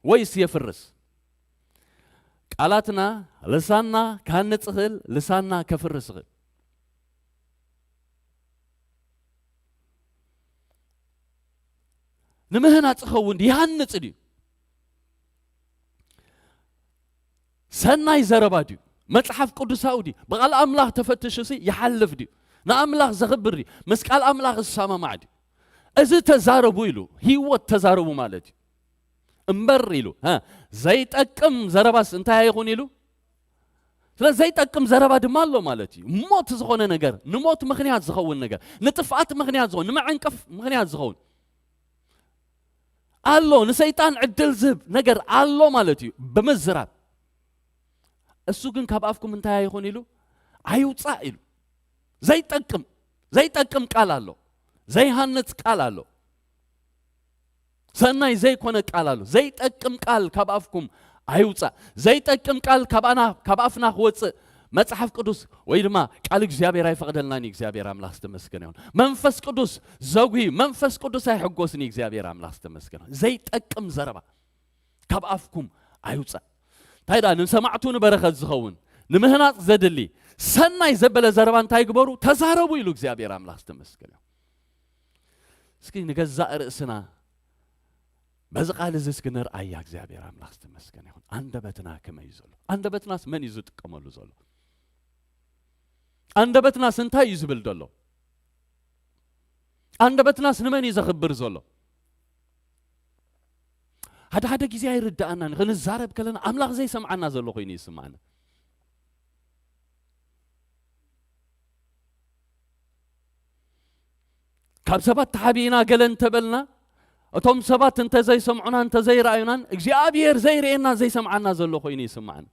ወይስ የፍርስ? ቃላትና ልሳንና ክሃንጽ ይኽእል፣ ልሳንና ከፍርስ ይኽእል። ንምህናጽ ይኸውን ድዩ? ይሃንጽ ድዩ? ሰናይ ዘረባ ድዩ? መጽሓፍ ቅዱሳዊ ድዩ? ብቓል ኣምላኽ ተፈትሹ ሲ ይሓልፍ ድዩ? ንኣምላኽ ዘኽብር ድዩ? ምስ ቃል ኣምላኽ ዝሰማማዕ ድዩ? እዚ ተዛረቡ ኢሉ፣ ህይወት ተዛረቡ ማለት እዩ። እምበር ኢሉ፣ ሀ፣ ዘይጠቅም ዘረባስ እንታይ ኣይኹን ኢሉ? ስለ ዘይጠቅም ዘረባ ድማ ኣሎ ማለት እዩ። ሞት ዝኾነ ነገር፣ ንሞት ምኽንያት ዝኸውን ነገር፣ ንጥፍኣት ምኽንያት ዝኸውን፣ ንመዐንቀፍ ምኽንያት ዝኸውን ኣሎ፣ ንሰይጣን ዕድል ዝህብ ነገር ኣሎ ማለት እዩ ብምዝራብ። እሱ ግን ካብ ኣፍኩም እንታይ ኣይኹን ኢሉ? ኣይውጻእ ኢሉ። ዘይጠቅም፣ ዘይጠቅም ቃል ኣሎ፣ ዘይሃንጽ ቃል ኣሎ፣ ሰናይ ዘይኮነ ቃል ኣሎ። ዘይጠቅም ቃል ካብ ኣፍኩም ኣይውጻእ። ዘይጠቅም ቃል ካብ ኣና-፣ ካብ ኣፍና ክወጽእ መጽሓፍ ቅዱስ ወይ ድማ ቃል እግዚኣብሔር ኣይፈቕደልናን እዩ። እግዚኣብሔር ኣምላኽ ዝተመስገነ ይኹን። መንፈስ ቅዱስ ዘጉሂ፣ መንፈስ ቅዱስ ኣይሕጎስን እዩ። እግዚኣብሔር ኣምላኽ ዝተመስገነ ይኹን። ዘይጠቅም ዘረባ ካብ ኣፍኩም ኣይውጻእ። እንታይ ደኣ ንሰማዕቱ ንበረኸት ዝኸውን፣ ንምህናጽ ዘድሊ ሰናይ ዘበለ ዘረባ እንታይ ግበሩ? ተዛረቡ ኢሉ እግዚኣብሔር ኣምላኽ ዝተመስገነ ይኹን። እስኪ ንገዛእ ርእስና በዚ ቃል እዚ እስኪ ንርኣያ። እግዚኣብሔር ኣምላኽ ዝተመስገነ ይኹን። ኣንደበትና ከመይ እዩ ዘሎ? ኣንደበትናስ መን እዩ ዝጥቀመሉ ዘሎ? ኣንደበትናስ እንታይ እዩ ዝብል ዘሎ? ኣንደበትናስ ንመን እዩ ዘኽብር ዘሎ? ሓደ ሓደ ግዜ ኣይርድኣናን። ክንዛረብ ከለና ኣምላኽ ዘይሰምዓና ዘሎ ኮይኑ ይስምዓና። ካብ ሰባት ተሓቢእና ገለ እንተበልና፣ እቶም ሰባት እንተዘይሰምዑና፣ እንተዘይረኣዩናን፣ እግዚኣብሔር ዘይርእየና፣ ዘይሰምዓና ዘሎ ኮይኑ ይስምዓና።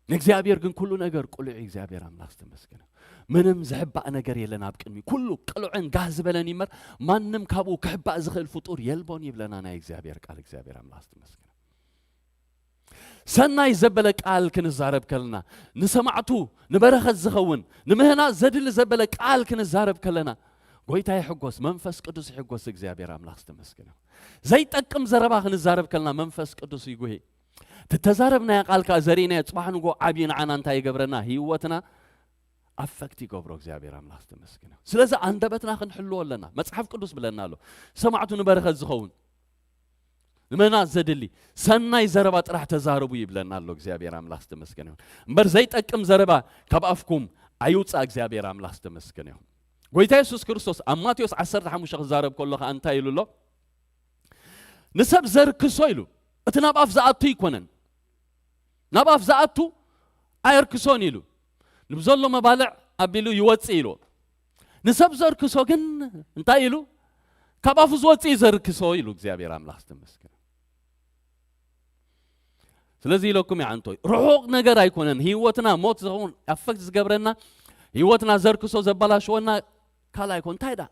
ንእግዚኣብሔር ግን ኩሉ ነገር ቅሉዕ እዩ። እግዚኣብሔር ኣምላኽ ዝተመስገነ። ምንም ዝሕባእ ነገር የለን ኣብ ቅድሚ። ኩሉ ቅሉዕን ጋህ ዝበለን እዩ እምበር፣ ማንም ካብኡ ክሕባእ ዝኽእል ፍጡር የልቦን ይብለና ናይ እግዚኣብሔር ቃል። እግዚኣብሔር ኣምላኽ ዝተመስገነ። ሰናይ ዘበለ ቃል ክንዛረብ ከለና፣ ንሰማዕቱ ንበረኸት ዝኸውን፣ ንምህናጽ ዘድሊ ዘበለ ቃል ክንዛረብ ከለና፣ ጎይታ ይሕጎስ፣ መንፈስ ቅዱስ ይሕጎስ። እግዚኣብሔር ኣምላኽ ዝተመስገነ። ዘይጠቅም ዘረባ ክንዛረብ ከለና መንፈስ ቅዱስ ይጉሂ። እቲ ተዛረብናዮ ቃል ከኣ ዘሪእናዮ ጽባሕ ንግሆ ዓብዪ ንዓና እንታይ ይገብረና? ህይወትና ኣፈክት ይገብሮ። እግዚኣብሔር ኣምላኽ ዝተመስገነ። ስለዚ ኣንደበትና ክንሕልዎ ኣለና። መጽሓፍ ቅዱስ ብለና ኣሎ፣ ሰማዕቱ ንበረኸት ዝኸውን፣ ንምህናጽ ዘድሊ ሰናይ ዘረባ ጥራሕ ተዛረቡ ይብለና ኣሎ። እግዚኣብሔር ኣምላኽ ዝተመስገነ ይሁን። እምበር ዘይጠቅም ዘረባ ካብ ኣፍኩም ኣይውጻእ። እግዚኣብሔር ኣምላኽ ዝተመስገነ ይሁን። ጎይታ የሱስ ክርስቶስ ኣብ ማቴዎስ ዓሰርተ ሓሙሽተ ክዛረብ ከሎ ከኣ እንታይ ኢሉ ኣሎ? ንሰብ ዘርክሶ ኢሉ፣ እቲ ናብ ኣፍ ዝኣቱ ኣይኮነን። ናብ ኣፍ ዝኣቱ ኣየርክሶን ኢሉ። ንብዘሎ መባልዕ ኣቢሉ ይወጽእ ኢሉ። ንሰብ ዘርክሶ ግን እንታይ ኢሉ? ካብ ኣፉ ዝወጽእ እዩ ዘርክሶ ኢሉ። እግዚኣብሔር ኣምላኽ ዝተመስገነ። ስለዚ ኢለኩም ይዓንቶ፣ ርሑቕ ነገር ኣይኮነን። ህይወትና ሞት ዝኸውን ኣፈክት ዝገብረና፣ ህይወትና ዘርክሶ ዘበላሽወና ካልእ ኣይኮን። እንታይ ደኣ?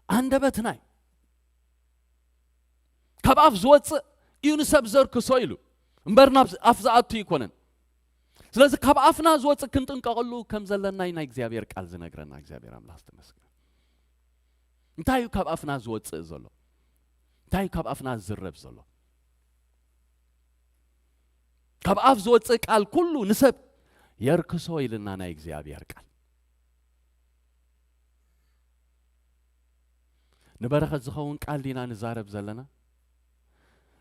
ኣንደበትና እዩ። ካብ ኣፍ ዝወጽእ እዩ ንሰብ ዘርክሶ ኢሉ እምበር ናብ ኣፍ ዝኣቱ ኣይኮነን። ስለዚ ካብ ኣፍና ዝወጽእ ክንጥንቀቐሉ ከም ዘለና እዩ ናይ እግዚኣብሔር ቃል ዝነግረና። እግዚኣብሔር ኣምላኽ ዝተመስገነ። እንታይ እዩ ካብ ኣፍና ዝወጽእ ዘሎ? እንታይ እዩ ካብ ኣፍና ዝዝረብ ዘሎ? ካብ ኣፍ ዝወጽእ ቃል ኩሉ ንሰብ የርክሶ ኢልና ናይ እግዚኣብሔር ቃል። ንበረኸት ዝኸውን ቃል ዲና ንዛረብ ዘለና?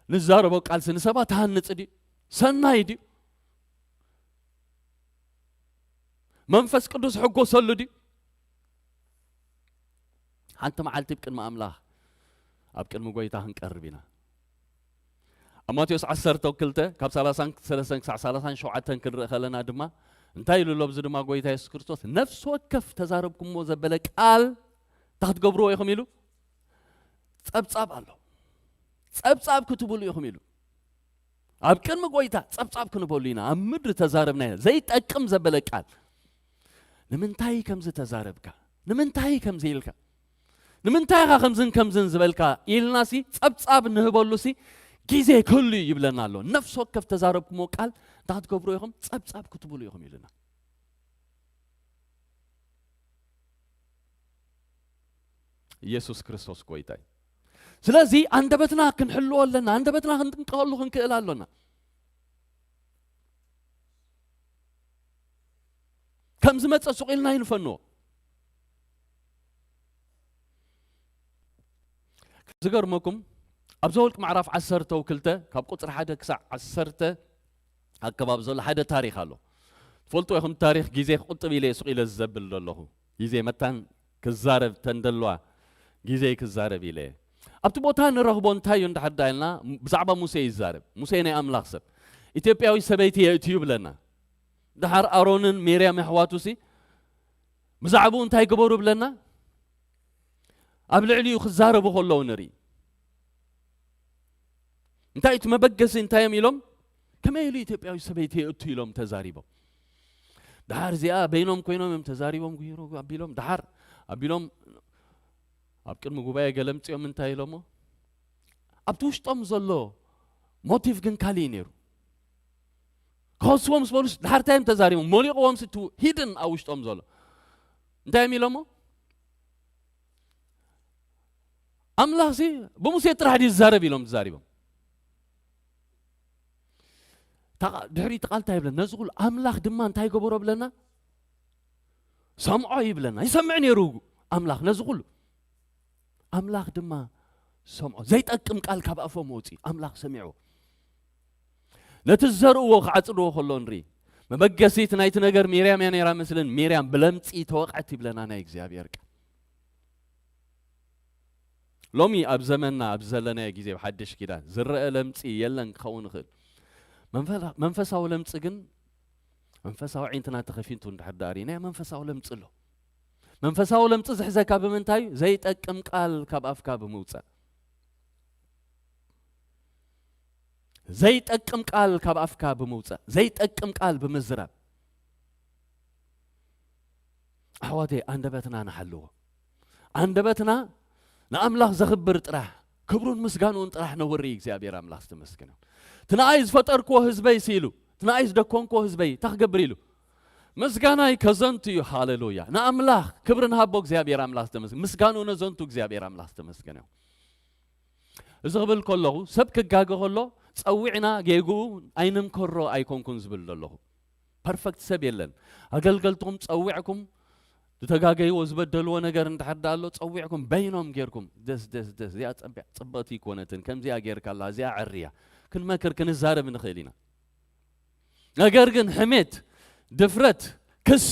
ንዛረቦ ቃልሲ ንሰባት ሃንጽ ድዩ? ሰናይ ድዩ? መንፈስ ቅዱስ ሕጎሰሉ ድዩ? ሓንቲ መዓልቲ ኣብ ቅድሚ ኣምላኽ፣ ኣብ ቅድሚ ጎይታ ክንቀርብ ኢና። ኣብ ማቴዎስ ዓሰርተ ክልተ ካብ ሰላሳን ሰለስተን ክሳዕ ሰላሳን ሸውዓተን ክንርኢ ከለና ድማ እንታይ ኢሉ ኣሎ? ኣብዚ ድማ ጎይታ የሱስ ክርስቶስ፣ "ነፍሲ ወከፍ ተዛረብኩሞ ዘበለ ቃል እንታይ ክትገብርዎ ኢኹም?" ኢሉ፣ "ጸብጻብ ኣሎ፣ ጸብጻብ ክትብሉ ኢኹም" ኢሉ። ኣብ ቅድሚ ጎይታ ጸብጻብ ክንበሉ ኢና። ኣብ ምድሪ ተዛረብና ኢና ዘይጠቅም ዘበለ ቃል። ንምንታይ ከምዚ ተዛረብካ? ንምንታይ ከምዚ ኢልካ? ንምንታይ ኢኻ ከምዝን ከምዝን ዝበልካ? ኢልናሲ ጸብጻብ ንህበሉሲ ግዜ ክህሉ እዩ ይብለና ኣሎ። ነፍሲ ወከፍ ተዛረብኩሞ ቃል እንታይ ክትገብሩ ኢኹም? ጸብጻብ ክትብሉ ኢኹም ኢሉና። ኢየሱስ ክርስቶስ ጎይታ እዩ። ስለዚ ኣንደበትና ክንሕልዎ ኣለና፣ ኣንደበትና ክንጥንቀቐሉ ክንክእል ኣሎና። ከም ዝመጸ ሱቕ ኢልና ኣይንፈንዎ። ዝገርመኩም፣ ኣብ ዘወልቅ ምዕራፍ ዓሰርተ ክልተ ካብ ቁጽሪ ሓደ ክሳዕ ዓሰርተ ኣከባቢ ዘሎ ሓደ ታሪኽ ኣሎ። ትፈልጡ ኢኹም፣ ታሪኽ ግዜ ክቁጥብ ኢለ እየ ሱቕ ኢለ ዝዘብል ዘለኹ። ግዜ መታን ክዛረብ ተንደልዋ፣ ግዜ ክዛረብ ኢለ እየ። ኣብቲ ቦታ ንረኽቦ እንታይ እዩ እንድሕር ዳ ኢልና፣ ብዛዕባ ሙሴ ይዛረብ። ሙሴ ናይ ኣምላኽ ሰብ፣ ኢትዮጵያዊ ሰበይቲ የእትዩ ብለና። ደሓር ኣሮንን ሜርያም የሕዋቱሲ ብዛዕባኡ እንታይ ገበሩ ብለና? ኣብ ልዕሊኡ ክዛረቡ ከለዉ ንርኢ። እንታይ እቲ መበገሲ እንታይ እዮም ኢሎም? ከመይ ኢሉ ኢትዮጵያዊ ሰበይቲ የእቱ ኢሎም ተዛሪቦም። ደሓር እዚኣ በይኖም ኮይኖም እዮም ተዛሪቦም፣ ጉሂሩ ኣቢሎም፣ ደሓር ኣቢሎም ኣብ ቅድሚ ጉባኤ ገለ ምጽኦም እንታይ ኢሎሞ? ኣብቲ ውሽጦም ዘሎ ሞቲቭ ግን ካልእ እዩ ነይሩ። ክኸስዎም ምስ በሉስ ደሓር እንታይ እዮም ተዛሪቦም? ሞሊቕዎም ስቱ ሂድን ኣብ ውሽጦም ዘሎ። እንታይ እዮም ኢሎሞ? ኣምላኽሲ ብሙሴ ጥራሕ ድዩ ዝዛረብ ኢሎም ተዛሪቦም። እታ ቃ-፣ ድሕሪ እቲ ቃል እንታይ ይብለን? ነዚ ኩሉ ኣምላኽ ድማ እንታይ ገበሮ ብለና? ሰምዖ ይብለና። ይሰምዕ ነይሩ ኣምላኽ ነዚ ኩሉ። ኣምላኽ ድማ ሰምዖ። ዘይጠቅም ቃል ካብ ኣፎም ወፂኡ። ኣምላኽ ሰሚዕዎ። ነቲ ዝዘርእዎ ክዓጽድዎ ከሎ ንርኢ። መበገሲት ናይቲ ነገር ሚርያም እያ ነይራ መስልን፣ ሚርያም ብለምጺ ተወቕዐት ይብለና ናይ እግዚኣብሔር ቃል። ሎሚ ኣብ ዘመንና፣ ኣብ ዘለናዮ ግዜ፣ ኣብ ሓድሽ ኪዳን ዝረአ ለምጺ የለን ክኸውን ይኽእል። መንፈ-፣ መንፈሳዊ ለምጺ ግን፣ መንፈሳዊ ኣዒንትና ተኸፊቱ እንድሕር ደኣ ርኢናዮ፣ መንፈሳዊ ለምጺ ኣሎ። መንፈሳዊ ለምጺ ዝሕዘካ ብምንታይ እዩ? ዘይጠቅም ቃል ካብ ኣፍካ ብምውጻእ። ዘይጠቅም ቃል ካብ ኣፍካ ብምውጻእ፣ ዘይጠቅም ቃል ብምዝራብ። ኣሕዋተይ፣ ኣንደበትና ንሓልዎ። ኣንደበትና ንኣምላኽ ዘኽብር ጥራሕ፣ ክብሩን ምስጋንኡን ጥራሕ ነውሪ። እግዚኣብሔር ኣምላኽ ዝተመስገነ ይሁን። እቲ ንኣይ ዝፈጠርክዎ ህዝበይ ሲሉ፣ እቲ ንኣይ ዝደኮንክዎ ህዝበይ እንታይ ክገብር ኢሉ? ምስጋናይ ከዘንቱ እዩ። ሃሌሉያ። ንኣምላኽ ክብሪ ንሃቦ። እግዚኣብሔር ኣምላኽ ዝተመስገነ። ምስጋንኡ ነዘንቱ። እግዚኣብሔር ኣምላኽ ዝተመስገነ ይሁን። እዚ ክብል ከለኹ፣ ሰብ ክጋገ ከሎ ጸዊዕና ጌግኡ ኣይንምከሮ ኣይኮንኩን ዝብል ዘለኹ። ፐርፈክት ሰብ የለን። ኣገልገልትኹም ጸዊዕኩም፣ ዝተጋገይዎ ዝበደልዎ ነገር እንድሕር ደኣ ኣሎ፣ ጸዊዕኩም በይኖም ጌርኩም፣ "ደስ፣ ደስ፣ ደስ፣ እዚኣ ጸቢያ-፣ ጽብቕቲ ኣይኮነትን፣ ከምዚኣ ጌርካላ፣ እዚኣ ዕርያ" ክንመክር ክንዛረብ ንኽእል ኢና። ነገር ግን ሕሜት፣ ድፍረት፣ ክሲ፣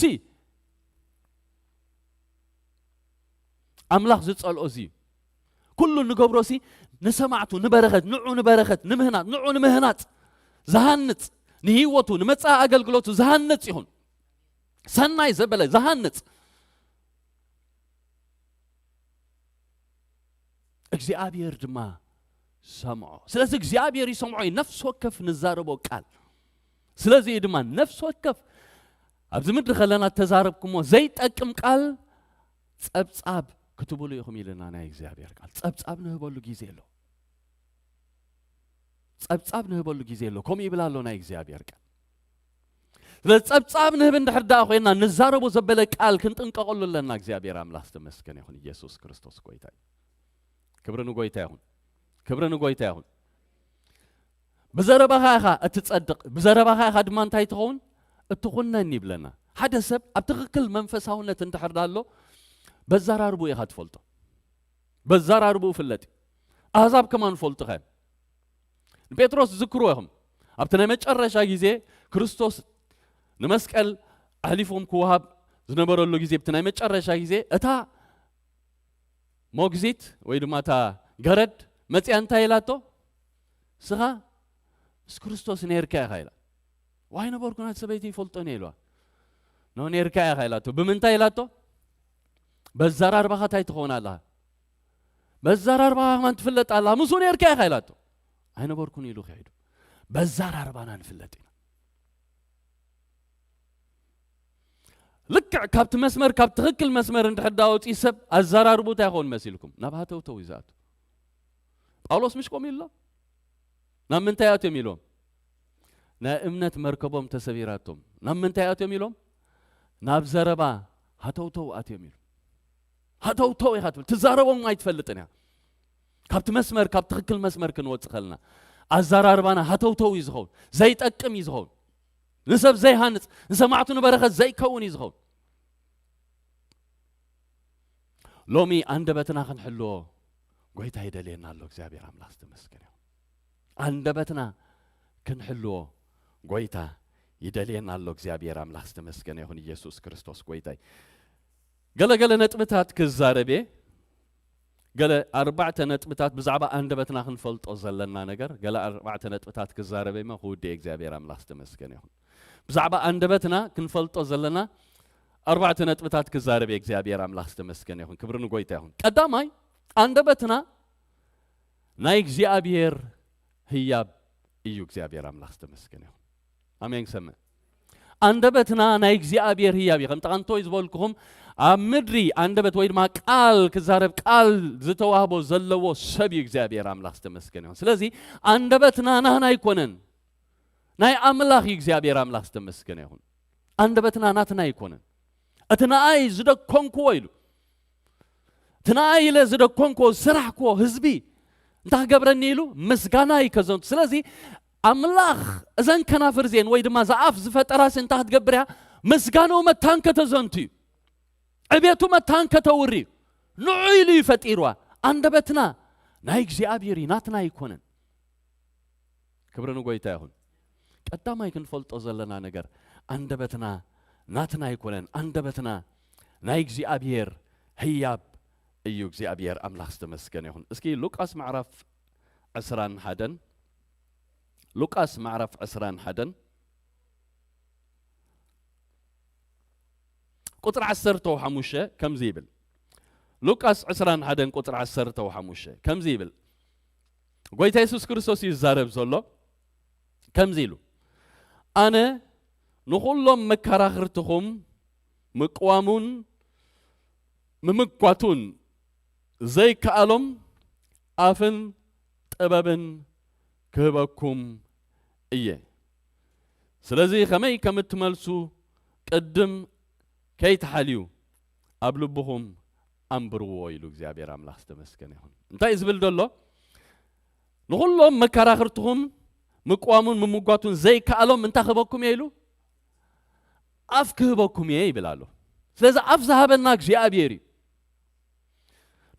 ኣምላኽ ዝጸልኦ እዚ እዩ። ኩሉ ንገብሮሲ ንሰማዕቱ፣ ንበረኸት፣ ንዑ ንበረኸት፣ ንምህናጽ፣ ንዑ ንምህናጽ ዝሃንጽ፣ ንህይወቱ፣ ንመጻኢ ኣገልግሎቱ ዝሃንጽ ይኹን። ሰናይ ዘበለ ዝሃንጽ። እግዚኣብሔር ድማ ሰምዖ። ስለዚ እግዚኣብሔር ይሰምዖ እዩ፣ ነፍሲ ወከፍ ንዛረቦ ቃል። ስለዚ እዩ ድማ ነፍሲ ወከፍ ኣብዚ ምድሪ ከለና እተዛረብኩሞ ዘይጠቅም ቃል ጸብጻብ ክትብሉ ኢኹም ኢልና ናይ እግዚኣብሔር ቃል። ጸብጻብ ንህበሉ ግዜ ኣሎ። ጸብጻብ ንህበሉ ግዜ ኣሎ። ከምኡ ይብል ኣሎ ናይ እግዚኣብሔር ቃል። ስለዚ ጸብጻብ ንህብ እንድሕር ደኣ ኮይንና፣ ንዛረቦ ዘበለ ቃል ክንጥንቀቐሉ ኣለና። እግዚኣብሔር ኣምላኽ ዝተመስገነ ይኹን። ኢየሱስ ክርስቶስ ጎይታ እዩ። ክብሪ ንጎይታ ይኹን። ክብሪ ንጎይታ ይኹን። ብዘረባኻ ኢኻ እትጸድቕ፣ ብዘረባኻ ኢኻ ድማ እንታይ ትኸውን? እትኹነን ይብለና። ሓደ ሰብ ኣብ ትኽክል መንፈሳውነት እንድሕር ደኣ ኣሎ፣ በዘራርቡ ኢኻ ትፈልጦ። በዘራርቡ ፍለጥ። ኣህዛብ ከማን ፈልጥኻ እዮም። ንጴጥሮስ ዝክርዎ ኢኹም። ኣብቲ ናይ መጨረሻ ግዜ ክርስቶስ ንመስቀል ኣሕሊፎም ክወሃብ ዝነበረሉ ግዜ፣ ኣብቲ ናይ መጨረሻ ግዜ እታ ሞግዚት ወይ ድማ እታ ገረድ መጽያ እንታይ ኢላቶ? ስኻ ምስ ክርስቶስ ነርካ ኢኻ ኢላ። ዋይ ነበርኩ ናት ሰበይቲ ይፈልጦን ኢልዋ። ኖ ነርካ ኢኻ ኢላቶ። ብምንታይ ኢላቶ? በዘራርባኻ እንታይ ትኸውን ኣለኻ? በዘራርባኻ ከማን ትፍለጥ ኣለኻ። ምስኡ ነርካ ኢኻ ኢላቶ። ኣይነበርኩን ኢሉ ከይዱ። በዘራርባና ንፍለጥ ኢና። ልክዕ ካብቲ መስመር፣ ካብ ትኽክል መስመር እንድሕር ዳ ወፂኡ ሰብ ኣዘራርቡ እንታይ ይኸውን መሲልኩም? ናብ ሃተውተው እዩ ዝኣቱ። ጳውሎስ ምሽ ከምኡ ኢሎ? ናብ ምንታይ ኣትዮም ኢሎም? ናይ እምነት መርከቦም ተሰቢራቶም። ናብ ምንታይ ኣትዮም ኢሎም? ናብ ዘረባ ሃተውተው ኣትዮም ኢሉ። ሃተውተው ኢኻ ትብል፣ ትዛረቦም ኣይትፈልጥን እያ። ካብቲ መስመር፣ ካብ ትኽክል መስመር ክንወጽእ ከለና፣ ኣዘራርባና ሃተውተው እዩ ዝኸውን፣ ዘይጠቅም እዩ ዝኸውን፣ ንሰብ ዘይሃንጽ፣ ንሰማዕቱ ንበረኸት ዘይከውን እዩ ዝኸውን። ሎሚ ኣንደበትና ክንሕልዎ ጎይታ ይደልየና ኣሎ። እግዚኣብሔር ኣምላኽ ዝተመስገነ ይኹን። ኣንደበትና ክንሕልዎ ጎይታ ይደልየና ኣሎ። እግዚኣብሔር ኣምላኽ ዝተመስገነ ይኹን። ኢየሱስ ክርስቶስ ጎይታይ። ገለ ገለ ነጥብታት ክዛረብ እየ። ገለ ኣርባዕተ ነጥብታት ብዛዕባ ኣንደበትና ክንፈልጦ ዘለና ነገር፣ ገለ ኣርባዕተ ነጥብታት ክዛረብ እየ እሞ ክውድእ እየ። እግዚኣብሔር ኣምላኽ ዝተመስገነ ይኹን። ብዛዕባ ኣንደበትና ክንፈልጦ ዘለና ኣርባዕተ ነጥብታት ክዛረብ እየ። እግዚኣብሔር ኣምላኽ ዝተመስገነ ይኹን። ክብሪ ንጎይታ ይኹን። ቀዳማይ፣ ኣንደበትና ናይ እግዚኣብሔር ህያብ እዩ። እግዚኣብሔር ኣምላኽ ዝተመስገነ ይኹን። ኣሜን። ክሰምዕ። ኣንደበትና ናይ እግዚኣብሔር ህያብ እዩ። ከም ጠቐንቶይ ዝበልኩኹም፣ ኣብ ምድሪ ኣንደበት ወይ ድማ ቃል ክዛረብ፣ ቃል ዝተዋህቦ ዘለዎ ሰብ እዩ። እግዚኣብሔር ኣምላኽ ዝተመስገነ ይኹን። ስለዚ ኣንደበትና ናህና ኣይኮነን፣ ናይ ኣምላኽ እዩ። እግዚኣብሔር ኣምላኽ ዝተመስገነ ይኹን። ኣንደበትና ናትና ኣይኮነን። እቲ ንኣይ ዝደኮንክዎ ኢሉ፣ እቲ ንኣይ ኢለ ዝደኮንክዎ፣ ዝሰራሕክዎ ህዝቢ እንታይ ክገብረኒ ኢሉ ምስጋና እዩ ከዘንቱ። ስለዚ ኣምላኽ እዘን ከናፍር እዚአን ወይ ድማ እዛ ኣፍ ዝፈጠራሲ እንታይ ክትገብር እያ? ምስጋንኡ መታን ከተዘንቱ እዩ። ዕቤቱ መታን ከተውሪ እዩ። ንዑ ኢሉ እዩ ፈጢርዋ። ኣንደበትና ናይ እግዚኣብሔር እዩ፣ ናትና ኣይኮነን። ክብሪ ንጎይታ ይኹን። ቀዳማይ ክንፈልጦ ዘለና ነገር፣ ኣንደበትና ናትና ኣይኮነን። ኣንደበትና ናይ እግዚኣብሔር ህያብ እዩ። እግዚኣብሔር ኣምላኽ ዝተመስገነ ይኹን። እስኪ ሉቃስ ምዕራፍ ዕስራን ሓደን፣ ሉቃስ ምዕራፍ ዕስራን ሓደን ቁጽሪ ዓሰርተ ሓሙሽተ ከምዚ ይብል። ሉቃስ ዕስራን ሓደን ቁጽሪ ዓሰርተ ሓሙሽተ ከምዚ ይብል። ጎይታ የሱስ ክርስቶስ እዩ ዝዛረብ ዘሎ። ከምዚ ኢሉ፣ ኣነ ንኹሎም መከራኽርትኹም ምቅዋሙን ምምጓቱን ዘይከኣሎም ኣፍን ጥበብን ክህበኩም እየ። ስለዚ ከመይ ከም እትመልሱ ቅድም ከይትሓልዩ ኣብ ልብኹም ኣንብርዎ ኢሉ እግዚኣብሔር ኣምላኽ ዝተመስገነ ይኹን። እንታይ እዩ ዝብል ዘሎ? ንኹሎም መከራኽርትኹም ምቅዋሙን ምምጓቱን ዘይከኣሎም እንታይ ክህበኩም እየ ኢሉ? ኣፍ ክህበኩም እየ ይብል ኣሎ። ስለዚ ኣፍ ዝሃበና እግዚኣብሔር እዩ።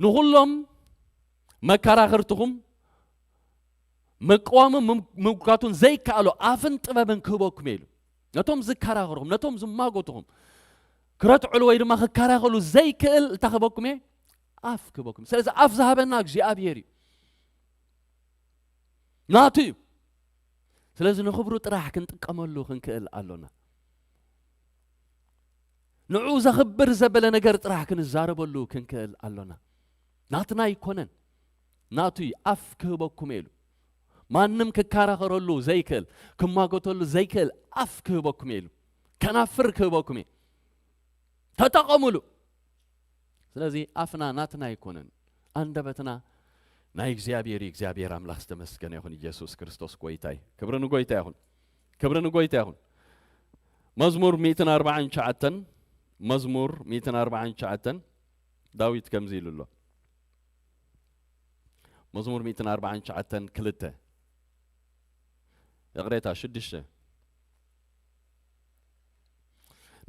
ንኹሎም መከራኽርትኹም ምቅዋሙን ምም-፣ ምምጓቱን ዘይከኣሎ ኣፍን ጥበብን ክህበኩም እየ ኢሉ። ነቶም ዝከራኸርኹም፣ ነቶም ዝማጎትኹም፣ ክረትዕሉ ወይ ድማ ክከራኸሉ ዘይክእል እንታይ ክህበኩም እየ? ኣፍ ክህበኩም። ስለዚ ኣፍ ዝሃበና እግዚኣብሔር እዩ። ናቱ እዩ። ስለዚ ንኽብሩ ጥራሕ ክንጥቀመሉ ክንክእል ኣሎና። ንዑ ዘኽብር ዘበለ ነገር ጥራሕ ክንዛረበሉ ክንክእል ኣሎና። ናትና ኣይኮነን፣ ናቱ እዩ። ኣፍ ክህበኩም እየ ኢሉ። ማንም ክከራኸረሉ ዘይክእል፣ ክማጎተሉ ዘይክእል ኣፍ ክህበኩም እየ ኢሉ። ከናፍር ክህበኩም እየ። ተጠቐሙሉ። ስለዚ ኣፍና ናትና ኣይኮነን፣ ኣንደበትና ናይ እግዚኣብሔር እዩ። እግዚኣብሔር ኣምላኽ ዝተመስገነ ይኹን። ኢየሱስ ክርስቶስ ጎይታ እዩ። ክብሪ ንጎይታ ይኹን። ክብሪ ንጎይታ ይኹን። መዝሙር ሚእትን ኣርባዓን ትሽዓተን፣ መዝሙር ሚእትን ኣርባዓን ትሽዓተን፣ ዳዊት ከምዚ ኢሉ ኣሎ። መዝሙር ሚእትን ኣርባዓን ትሽዓተን ክልተ፣ ይቕሬታ፣ ሽዱሽተ።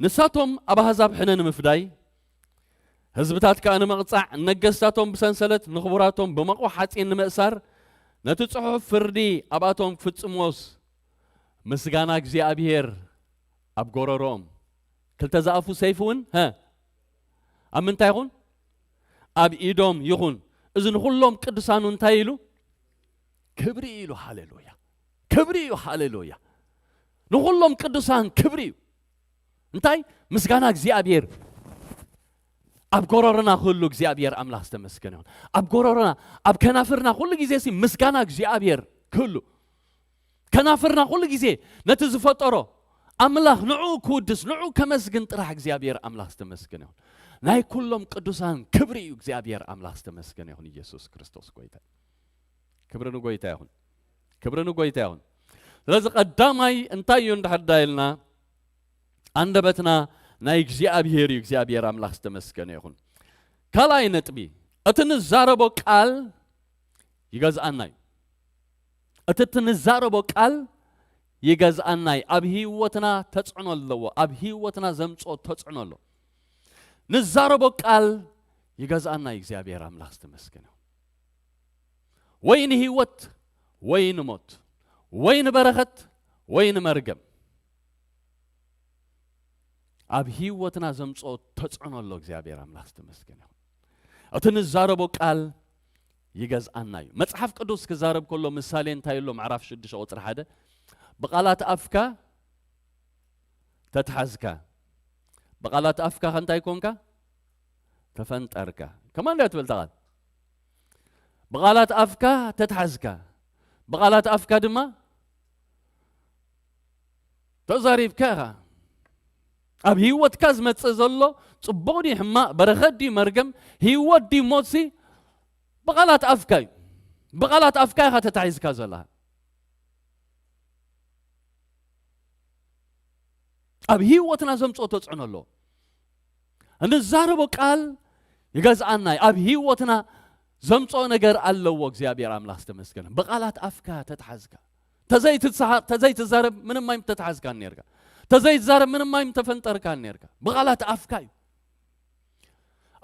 ንሳቶም ኣብ ኣህዛብ ሕነ ንምፍዳይ፣ ህዝብታት ከኣ ንምቕጻዕ፣ ነገስታቶም ብሰንሰለት፣ ንኽቡራቶም ብመቑ ሓጺን ንምእሳር፣ ነቲ ጽሑፍ ፍርዲ ኣብኣቶም ክፍጽሞስ፣ ምስጋና እግዚኣብሔር ኣብ ጎረሮኦም። ክልተ ዝኣፉ ሰይፊ እውን፣ ሀ፣ ኣብ ምንታይ ይኹን? ኣብ ኢዶም ይኹን። እዚ ንኹሎም ቅዱሳኑ እንታይ ኢሉ? ክብሪ ኢሉ። ሃሌሉያ! ክብሪ እዩ። ሃሌሉያ! ንኹሎም ቅዱሳን ክብሪ እዩ። እንታይ? ምስጋና እግዚኣብሔር ኣብ ጎረሮና ክህሉ እግዚኣብሔር ኣምላኽ ዝተመስገነ ይኹን። ኣብ ጎረሮና፣ ኣብ ከናፍርና ኩሉ ግዜ ሲ ምስጋና እግዚኣብሔር ክህሉ። ከናፍርና ኩሉ ግዜ ነቲ ዝፈጠሮ ኣምላኽ ንዕኡ ክውድስ፣ ንዕኡ ከመስግን ጥራሕ እግዚኣብሔር ኣምላኽ ዝተመስገነ ይኹን። ናይ ኩሎም ቅዱሳን ክብሪ እዩ። እግዚኣብሔር ኣምላኽ ዝተመስገነ ይኹን። ኢየሱስ ክርስቶስ ጎይታ። ክብሪ ንጎይታ ይኹን። ክብሪ ንጎይታ ይኹን። ስለዚ ቀዳማይ እንታይ እዩ እንድሕር ዳይልና፣ ኣንደበትና ናይ እግዚኣብሔር እዩ። እግዚኣብሔር ኣምላኽ ዝተመስገነ ይኹን። ካልኣይ ነጥቢ፣ እቲ ንዛረቦ ቃል ይገዝኣና እዩ። እቲ እቲ ንዛረቦ ቃል ይገዝኣና እዩ። ኣብ ህይወትና ተጽዕኖ ኣለዎ። ኣብ ህይወትና ዘምጽኦ ተጽዕኖ ኣሎ። ንዛረቦ ቃል ይገዝኣና እዩ። እግዚኣብሔር ኣምላኽ ዝተመስገነ ይኹን። ወይ ንህይወት ወይ ንሞት፣ ወይ ንበረኸት ወይ ንመርገም፣ ኣብ ህይወትና ዘምጽኦ ተጽዕኖ ኣሎ። እግዚኣብሔር ኣምላኽ ዝተመስገነ ይኹን። እቲ ንዛረቦ ቃል ይገዝኣና እዩ። መጽሓፍ ቅዱስ ክዛረብ ከሎ ምሳሌ እንታይ ኣሎ? ምዕራፍ ሽዱሽተ ቁጽሪ ሓደ፣ ብቓላት ኣፍካ ተትሓዝካ፣ ብቓላት ኣፍካ ከ እንታይ ኮንካ? ተፈንጠርካ። ከማን ድያ ትብል እታ ቃል? ብቓላት ኣፍካ ተትሓዝካ፣ ብቓላት ኣፍካ ድማ ተዛሪብካ ኢኻ። ኣብ ህይወትካ ዝመጽእ ዘሎ ጽቡቕ ድዩ ሕማቕ፣ በረኸት ድዩ መርገም፣ ህይወት ድዩ ሞትሲ፣ ብቓላት ኣፍካ እዩ። ብቓላት ኣፍካ ኢኻ ተታሒዝካ ዘለኻ። ኣብ ህይወትና ዘምጽኦ ተጽዕኖ ኣለዎ። እንዛረቦ ቃል ይገዝኣና እዩ። ኣብ ህይወትና ዘምጽኦ ነገር ኣለዎ። እግዚኣብሔር ኣምላኽ ዝተመስገነ። ብቓላት ኣፍካ ተትሓዝካ። ተዘይትትሰሃ-፣ ተዘይትዛረብ ምንም ኣይም ተትሓዝካን ነርካ። ተዘይትዛረብ ምንም ኣይም ተፈንጠርካን ነርካ። ብቓላት ኣፍካ እዩ።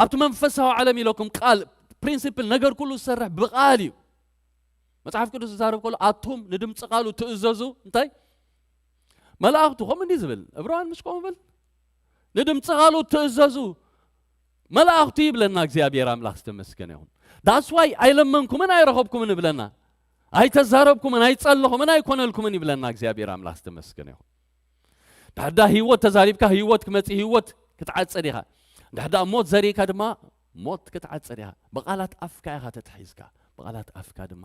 ኣብቲ መንፈሳዊ ዓለም ኢለኩም ቃል፣ ፕሪንሲፕል፣ ነገር ኩሉ ዝሰርሕ ብቓል እዩ። መጽሓፍ ቅዱስ ዝዛረብ ከሎ፣ ኣቱም ንድምፂ ቃሉ ትእዘዙ፣ እንታይ? መላእኽቱ፣ ከምኡ እንዲህ ዝብል፣ ዕብራውያን ምስ ከምኡ ብል፣ ንድምፂ ቃሉ ትእዘዙ መላእኽቱ ይብለና እግዚኣብሔር ኣምላኽ ዝተመስገነ ይኹን። ዳስዋይ ኣይለመንኩምን ኣይረኸብኩምን ይብለና። ኣይተዛረብኩምን ኣይጸለኹምን ኣይኮነልኩምን ይብለና እግዚኣብሔር ኣምላኽ ዝተመስገነ ይኹን። ዳሕዳ ህይወት ተዛሪብካ ህይወት ክመጽእ ህይወት ክትዓጽድ ኢኻ። ዳሕዳ ሞት ዘሪእካ ድማ ሞት ክትዓጽድ ኢኻ። ብቓላት ኣፍካ ኢኻ ተታሒዝካ፣ ብቓላት ኣፍካ ድማ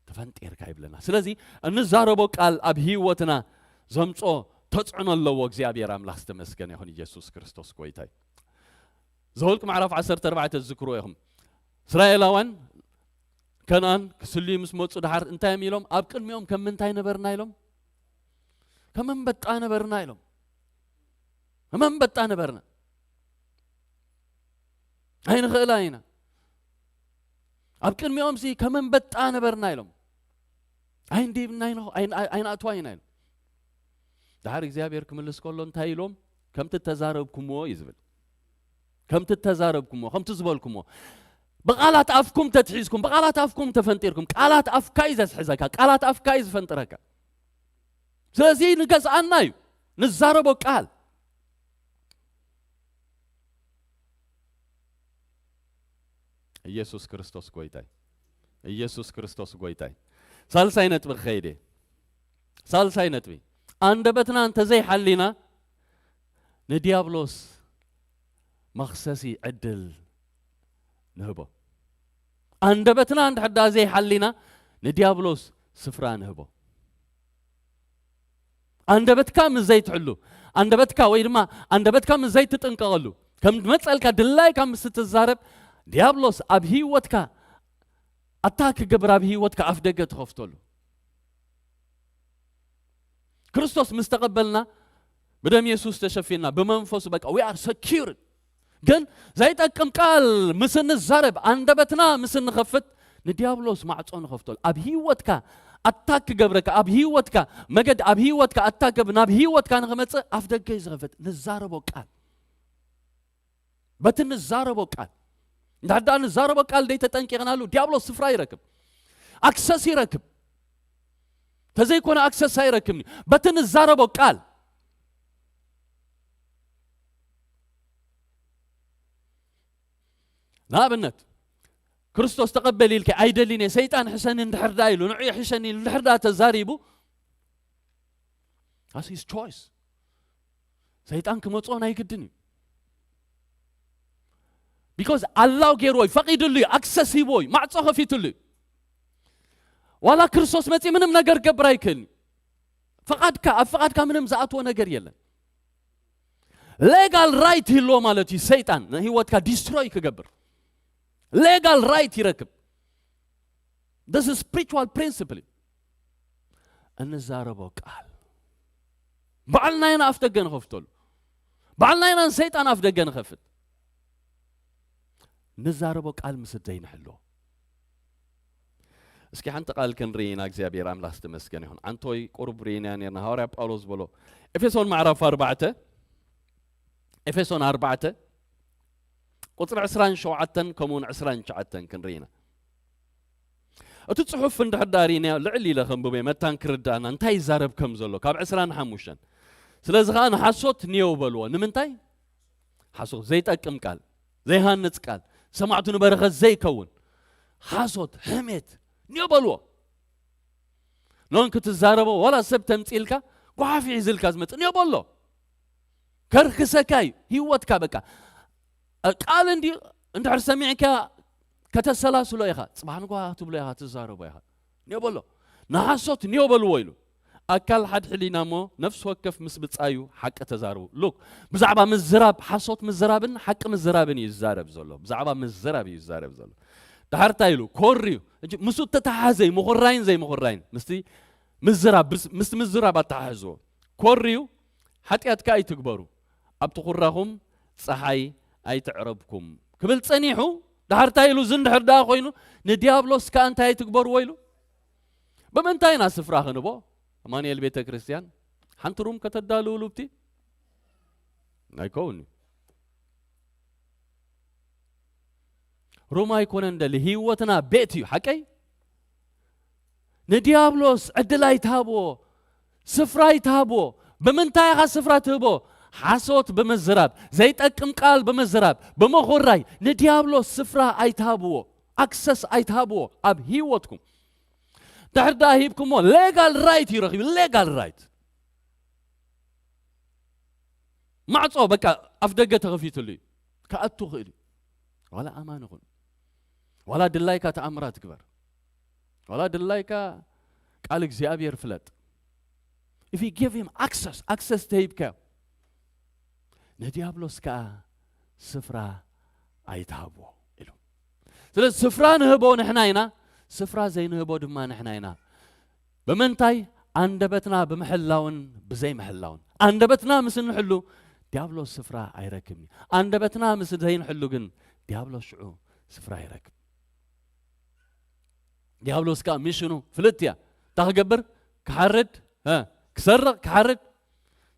ተፈንጢርካ ይብለና። ስለዚ እንዛረቦ ቃል ኣብ ህይወትና ዘምጾ ተጽዕኖ ኣለዎ። እግዚኣብሔር ኣምላኽ ዝተመስገነ ይኹን። ኢየሱስ ክርስቶስ ጎይታ እዩ። ዘኍልቁ ምዕራፍ ዓሰርተ ኣርባዕተ ዝዝክርዎ ኢኹም። እስራኤላውያን ከነኣን ክስልዩ ምስ መጹ ደሓር እንታይ እዮም ኢሎም? ኣብ ቅድሚኦም ከም ምንታይ ነበርና ኢሎም? ከም ኣንበጣ ነበርና ኢሎም። ከም ኣንበጣ ነበርና። ኣይንኽእላ ኢና። ኣብ ቅድሚኦም ሲ ከም ኣንበጣ ነበርና ኢሎም። ኣይንዲብና ኣይንኽ-፣ ኣይን-፣ ኣይ-፣ ኣይንኣትዋ ኢና ኢሎም። ደሓር እግዚኣብሔር ክምልስ ከሎ እንታይ ኢሎም? ከምቲ እተዛረብኩምዎ እዩ ዝብል። ከምቲ እተዛረብኩምዎ፣ ከምቲ ዝበልኩምዎ። ብቓላት ኣፍኩም ተትሒዝኩም፣ ብቓላት ኣፍኩም ተፈንጢርኩም። ቃላት ኣፍካ እዩ ዘትሕዘካ፣ ቃላት ኣፍካ እዩ ዝፈንጥረካ። ስለዚ ንገዝኣና እዩ ንዛረቦ ቃል። ኢየሱስ ክርስቶስ ጎይታይ። ኢየሱስ ክርስቶስ ጎይታይ። ሳልሳይ ነጥቢ ክኸይድ እየ። ሳልሳይ ነጥቢ፣ ኣንደበትና እንተዘይሓሊና ንዲያብሎስ መኽሰሲ ዕድል ንህቦ። ኣንደበትና እንድሕር ደኣ ዘይሓሊና ንዲያብሎስ ስፍራ ንህቦ። ኣንደበትካ ምስ ዘይትሕሉ፣ ኣንደበትካ ወይ ድማ ኣንደበትካ ምስ ዘይትጥንቀቐሉ፣ ከም ዝመጸልካ ድላይካ ምስ እትዛረብ፣ ዲያብሎስ ኣብ ህይወትካ ኣታክ ክገብር ኣብ ህይወትካ ኣፍ ደገ ትኸፍተሉ። ክርስቶስ ምስ ተቐበልና፣ ብደም የሱስ ተሸፊንና፣ ብመንፈሱ በቃ we are secure። ግን ዘይጠቅም ቃል ምስ እንዛረብ፣ ኣንደበትና ምስ እንኸፍት፣ ንዲያብሎስ ማዕጾ ንኸፍተሉ። ኣብ ህይወትካ ኣታክ ክገብረካ፣ ኣብ ህይወትካ መገድ፣ ኣብ ህይወትካ ኣታክ ክገብር፣ ናብ ህይወትካ ንኽመጽእ ኣፍ ደገ እዩ ዝኸፍት። ንዛረቦ ቃል። በቲ ንዛረቦ ቃል። እንድሕር ደኣ ንዛረቦ ቃል ደይ ተጠንቂቕናሉ፣ ዲያብሎስ ስፍራ ይረክብ። ኣክሰስ ይረክብ። ተዘይኮነ ኣክሰስ ኣይረክብን እዩ። በቲ ንዛረቦ ቃል። ንኣብነት፣ ክርስቶስ ተቐበል ኢልካ ኣይደልን እየ፣ ሰይጣን ሕሰኒ እንድሕር ደኣ ኢሉ፣ ንዑ ሕሸኒ ኢሉ እንድሕር ደኣ ተዛሪቡ፣ that's his choice። ሰይጣን ክመጽኦ ናይ ግድን እዩ። ቢኮዝ ኣላው ገይርዎ እዩ፣ ፈቒድሉ እዩ፣ ኣክሰስ ሂብዎ እዩ፣ ማዕጾ ከፊትሉ እዩ። ዋላ ክርስቶስ መጺ ምንም ነገር ክገብር ኣይክእልን እዩ። ፈቓድካ፣ ኣብ ፈቓድካ ምንም ዝኣትዎ ነገር የለን። ሌጋል ራይት ይህልዎ ማለት እዩ። ሰይጣን ንህይወትካ ዲስትሮይ ክገብር ሌጋል ራይት ይረክብ። This is spiritual principle። እንዛረቦ ቃል ባዕልና ኢና ኣፍ ደገ ንኸፍተሉ፣ ባዕልና ኢና ንሰይጣን ኣፍ ደገ ንኸፍት። ንዛረቦ ቃል ምስ ዘይንሕልዎ። እስኪ ሓንቲ ቃል ክንርኢ ኢና። እግዚኣብሔር ኣምላኽ ዝተመስገነ ይኹን። ዓንቶይ ቁሩብ ርኢና ነርና። ሃዋርያ ጳውሎስ ዝበሎ ኤፌሶን ማዕራፍ ኣርባዕተ፣ ኤፌሶን ኣርባዕተ ቁጽሪ ዕስራን ሸውዓተን ከምኡ እውን ዕስራን ትሽዓተን ክንርኢ ኢና። እቲ ጽሑፍ እንድሕር ደኣ ርኢናዮ ልዕል ኢለ ከንብቦ እየ፣ መታን ክርዳእና እንታይ ይዛረብ ከም ዘሎ ካብ ዕስራን ሓሙሽተን። ስለዚ ኸኣ ንሓሶት ኒዮ በልዎ። ንምንታይ? ሓሶት ዘይጠቅም ቃል፣ ዘይሃንጽ ቃል፣ ሰማዕቱ ንበረኸት ዘይከውን ሓሶት፣ ሕሜት ኒዮ በልዎ። ኖን ክትዛረቦ ዋላ ሰብ ተምጺልካ ጓሓፍ ሒዝልካ ዝመጽእ ኒዮ በሎ። ከርክሰካ እዩ ህይወትካ። በቃ ቃል እንዲ እንድሕር ሰሚዕካ ከተሰላስሎ ኢኻ፣ ጽባሕ ንጓ ትብሎ ኢኻ፣ ትዛረቦ ኢኻ። ኒዮ በሎ። ንሓሶት ኒዮ በልዎ ኢሉ። ኣካል ሓድ ሕሊና እሞ ነፍሲ ወከፍ ምስ ብጻዩ ሓቂ ተዛርቡ። ሉክ፣ ብዛዕባ ምዝራብ፣ ሓሶት ምዝራብን ሓቂ ምዝራብን እዩ ዝዛረብ ዘሎ። ብዛዕባ ምዝራብ እዩ ዝዛረብ ዘሎ። ድሓር እንታይ ኢሉ? ኮርዩ። ሕጂ ምስኡ እተተሓሓዘ እዩ፣ ምኹራይን ዘይምኹራይን። ምስቲ ምዝራብ፣ ምስ-፣ ምስቲ ምዝራብ ኣተሓሕዝዎ። ኮርዩ፣ ሓጢኣት ከኣ ኣይትግበሩ፣ ኣብቲ ኩራኹም ጸሓይ ኣይትዕረብኩም ክብል ጸኒሑ፣ ድሓር እንታይ ኢሉ? እዚ እንድሕር ደኣ ኮይኑ፣ ንዲያብሎስ ከኣ እንታይ ኣይትግበርዎ ኢሉ? ብምንታይ ኢና ስፍራ ክንቦ? ኣማኑኤል ቤተ ክርስቲያን ሓንቲ ሩም ከተዳልውሉ ብቲ? ኣይከውን እዩ። ሩም ኣይኮነን ደሊ፣ ህይወትና ቤት እዩ። ሓቀይ? ንዲያብሎስ ዕድል ኣይትሃብዎ፣ ስፍራ ኣይትሃብዎ። ብምንታይ ኢኻ ስፍራ ትህቦ? ሓሶት ብምዝራብ፣ ዘይጠቅም ቃል ብምዝራብ፣ ብምኹራይ። ንዲያብሎስ ስፍራ ኣይትሃብዎ፣ ኣክሰስ ኣይትሃብዎ ኣብ ህይወትኩም። ድሕር ደኣ ሂብኩሞ ሌጋል ራይት እዩ ረኺቡ፣ ሌጋል ራይት። ማዕጾ በቃ ኣፍ ደገ ተኸፊትሉ እዩ። ክኣቱ ክእል እዩ። ዋላ ኣማን ይኹን፣ ዋላ ድላይካ ተኣምራት ግበር፣ ዋላ ድላይካ ቃል እግዚኣብሔር ፍለጥ። If you give him access, ኣክሰስ ተሂብካዮ፣ ንዲያብሎስ ከኣ ስፍራ ኣይትሃብዎ ኢሉ። ስለዚ ስፍራ ንህቦ ንሕና ኢና፣ ስፍራ ዘይንህቦ ድማ ንሕና ኢና። ብምንታይ? ኣንደበትና ብምሕላውን ብዘይምሕላውን። ኣንደበትና ምስ ንሕሉ ዲያብሎስ ስፍራ ኣይረክብን እዩ። ኣንደበትና ምስ ዘይንሕሉ ግን ዲያብሎስ ሽዑ ስፍራ ይረክብ። ዲያብሎስ ከኣ ሚሽኑ ፍልጥ እያ። እንታይ ክገብር? ክሓርድ፣ እ፣ ክሰርቕ፣ ክሓርድ፣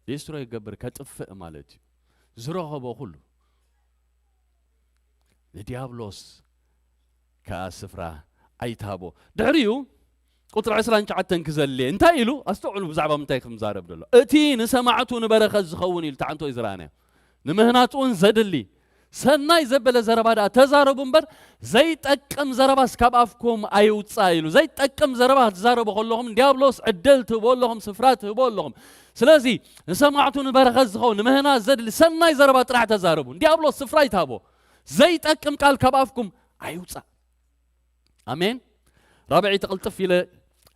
ዲስትሮይ ክገብር፣ ከጥፍእ ማለት እዩ። ዝረኸቦ ኩሉ ንዲያብሎስ ከኣ ስፍራ ኣይትሃቦ። ድሕሪኡ ቁጽሪ ዕስራን ትሽዓተን ክዘልየ እንታይ ኢሉ? ኣስተውዕሉ ብዛዕባ ምንታይ ክምዛረብ ደሎ። እቲ ንሰማዕቱ ንበረኸት ዝኸውን ኢሉ ተዓንቶ እዩ ዝረኣናዮ። ንምህናጽ እውን ዘድሊ ሰናይ ዘበለ ዘረባ ደኣ ተዛረቡ እምበር ዘይጠቅም ዘረባስ ካብ ኣፍኩም ኣይውጻእ ኢሉ። ዘይጠቅም ዘረባ ክትዛረቡ ከለኹም ዲያብሎስ ዕድል ትህቦ ኣለኹም፣ ስፍራ ትህቦ ኣለኹም። ስለዚ ንሰማዕቱ ንበረኸት ዝኸውን ንምህናጽ ዘድሊ ሰናይ ዘረባ ጥራሕ ተዛረቡ። ንዲያብሎስ ስፍራ ኣይትሃቦ። ዘይጠቅም ቃል ካብ ኣፍኩም ኣይውጻእ። ኣሜን። ራብዒቲ ቅልጥፍ ኢለ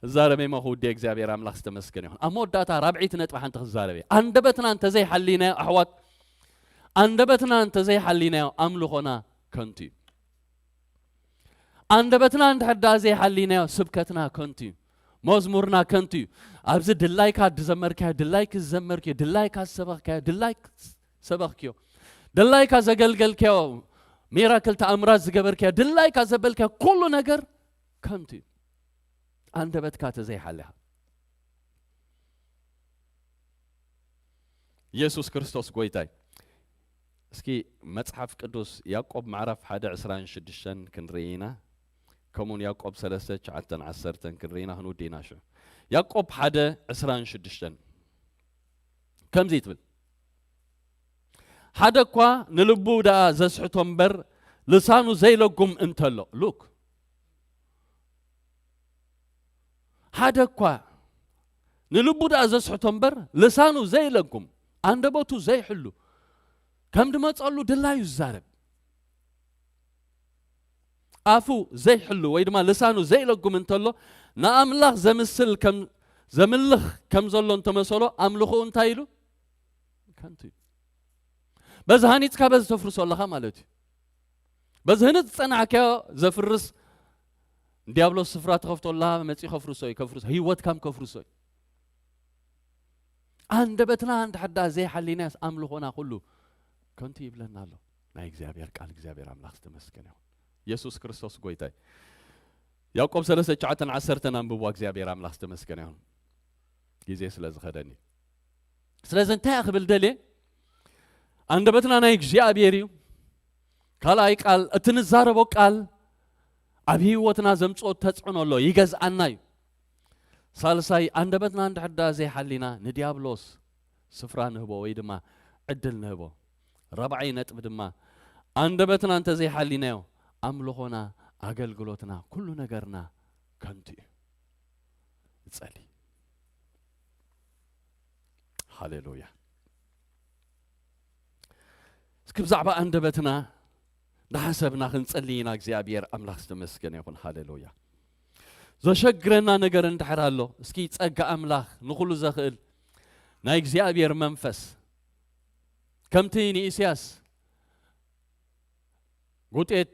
እዛረበ እሞ ክውዲ እግዚኣብሔር ኣምላኽ ዝተመስገነ ይኹን። ኣብ መወዳእታ ራብዒቲ ነጥቢ ሓንቲ ክዛረበ እየ። ኣንደበትና እንተዘይሓሊናዮ ኣሕዋት፣ ኣንደበትና እንተዘይሓሊናዮ ኣምልኾና ከንቱ እዩ። ኣንደበትና እንድሕር ደኣ ዘይሓሊናዮ ስብከትና ከንቱ እዩ። መዝሙርና ከንቱ እዩ። ኣብዚ ድላይካ ዝዘመርካዮ፣ ድላይኪ ዝዘመርክዮ፣ ድላይካ ዝሰበኽካዮ፣ ድላይክ ሰበኽክዮ፣ ድላይካ ዘገልገልክዮ፣ ሚራክል ተኣምራት ዝገበርክዮ፣ ድላይካ ዘበልክዮ ኩሉ ነገር ከንቱ እዩ። ኣንደበትካ ተዘይሓሊኻ። ኢየሱስ ክርስቶስ ጎይታይ። እስኪ መጽሓፍ ቅዱስ ያዕቆብ ምዕራፍ ሓደ ዕስራን ሽዱሽተን ክንርኢ ኢና። ከምኡውን ያዕቆብ ሰለስተ ትሽዓተን ዓሰርተን ክንርኢ ኢና፣ ክንውዲ ኢና ሽዑ። ያዕቆብ ሓደ ዕስራን ሽዱሽተን ከምዚ ትብል፣ ሓደ እኳ ንልቡ ደኣ ዘስሕቶ እምበር ልሳኑ ዘይለጉም እንተሎ፣ ሉክ፣ ሓደ እኳ ንልቡ ደኣ ዘስሕቶ እምበር፣ ልሳኑ ዘይለጉም፣ ኣንደበቱ ዘይሕሉ፣ ከም ድመጸሉ ድላዩ ዝዛረብ፣ ኣፉ ዘይሕሉ ወይ ድማ ልሳኑ ዘይለጉም እንተሎ፣ ንኣምላኽ ዘምስል ከም ዘምልኽ ከም ዘሎ እንተመሰሎ፣ ኣምልኾኡ እንታይ ኢሉ? ከንቱ እዩ። በዚ ሃኒጽካ በዚ ተፍርሶ ኣለኻ ማለት እዩ። በዚ ህንጽ ዝጸናዕካዮ ዘፍርስ፣ ዲያብሎስ ስፍራ ትኸፍቶ ኣለኻ፣ መጺኡ ከፍርሶ እዩ፣ ከፍርሶ፣ ህይወትካም ከፍርሶ እዩ። ኣንደበትና እንድሕር ደኣ ዘይሓሊናስ ኣምልኾና ኩሉ ከንቱ ይብለና ኣሎ። ናይ እግዚኣብሔር ቃል፣ እግዚኣብሔር ኣምላኽ ዝተመስገነ ይኹን። የሱስ ክርስቶስ ጎይታ እዩ። ያዕቆብ ሰለስተ ትሽዓተን ዓሰርተን ኣንብብዋ፣ እግዚኣብሔር ኣምላኽ ዝተመስገነ ይኹን። ግዜ ስለ ዝኸደኒ። ስለዚ እንታይ እየ ክብል ደልየ? ኣንደበትና ናይ እግዚኣብሔር እዩ። ካልኣይ ቃል፣ እቲ ንዛረቦ ቃል ኣብ ህይወትና ዘምጽኦ ተጽዕኖ ኣሎ፣ ይገዝኣና እዩ። ሳልሳይ፣ ኣንደበትና እንድሕር ደኣ ዘይሓሊና ንዲያብሎስ ስፍራ ንህቦ ወይ ድማ ዕድል ንህቦ። ራብዓይ ነጥቢ ድማ፣ ኣንደበትና እንተዘይሓሊናዮ፣ ኣምልኾና፣ ኣገልግሎትና፣ ኩሉ ነገርና ከንቱ እዩ። ንጸሊ። ሃሌሉያ። እስኪ ብዛዕባ ኣንደበትና እንዳሓሰብና ክንጸሊ ኢና። እግዚኣብሔር ኣምላኽ ዝተመስገነ ይኹን። ሃሌሉያ። ዘሸግረና ነገር እንድሕር ኣሎ፣ እስኪ ጸጋ ኣምላኽ፣ ንኹሉ ዘኽእል ናይ እግዚኣብሔር መንፈስ፣ ከምቲ ንኢሳያስ ጉጤት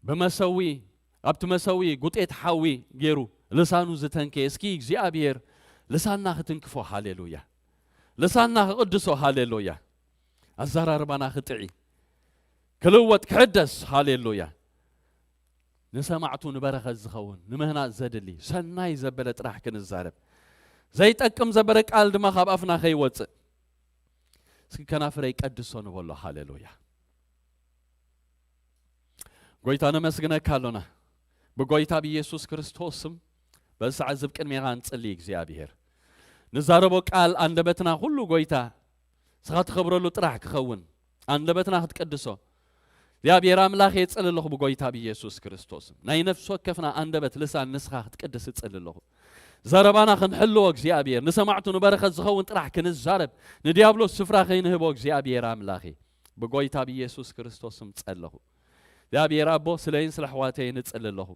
ብመሰዊ፣ ኣብቲ መሰዊ ጉጤት ሓዊ ገይሩ ልሳኑ ዝተንከየ፣ እስኪ እግዚኣብሔር ልሳንና ክትንክፎ፣ ሃሌሉያ። ልሳንና ክቕድሶ፣ ሃሌሉያ። ኣዘራርባና ክጥዒ፣ ክልወጥ፣ ክሕደስ፣ ሃሌሉያ። ንሰማዕቱ ንበረኸት ዝኸውን፣ ንምህናጽ ዘድሊ፣ ሰናይ ዘበለ ጥራሕ ክንዛረብ፣ ዘይጠቅም ዘበለ ቃል ድማ ካብ ኣፍና ከይወጽእ፣ እስኪ ከናፍረይ ቀድሶ ንበሎ። ሃሌሉያ። ጎይታ ነመስግነካ ኣሎና። ብጎይታ ብኢየሱስ ክርስቶስ ስም በዚ ሰዓት እዚ ኣብ ቅድሜኻ ንጽሊ እግዚኣብሔር። ንዛረቦ ቃል ኣንደበትና ኩሉ ጎይታ ንስኻ ትኸብረሉ ጥራሕ ክኸውን፣ ኣንደበትና ክትቀድሶ እግዚኣብሔር ኣምላኽ እየ እጽሊ ኣለኹ ብጎይታ ብኢየሱስ ክርስቶስ ስም። ናይ ነፍሲ ወከፍና ኣንደበት ልሳን ንስኻ ክትቅድስ እጽሊ ኣለኹ። ዘረባና ክንሕልዎ እግዚኣብሔር፣ ንሰማዕቱ ንበረኸት ዝኸውን ጥራሕ ክንዛረብ፣ ንዲያብሎስ ስፍራ ከይንህቦ እግዚኣብሔር ኣምላኽ እየ። ብጎይታ ብኢየሱስ ክርስቶስ ስም ጸለኹ። እግዚኣብሔር ኣቦ፣ ስለይን ስለ ኣሕዋተይን እጽሊ ኣለኹ።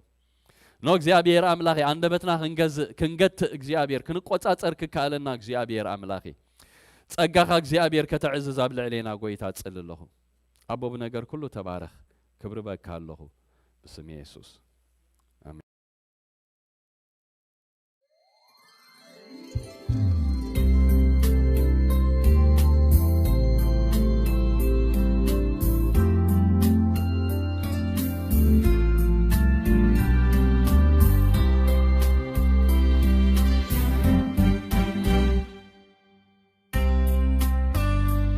ኖ እግዚኣብሔር ኣምላኽ፣ ኣንደበትና ክንገዝእ፣ ክንገትእ እግዚኣብሔር፣ ክንቆጻጸር ክከኣለና እግዚኣብሔር ኣምላኽ፣ ጸጋኻ እግዚኣብሔር ከተዕዝዝ ኣብ ልዕሌና ጎይታ እጽሊ ኣለኹ። ኣቦ ብነገር ኩሉ ተባረኽ፣ ክብሪ በካ ኣለኹ ብስም የሱስ።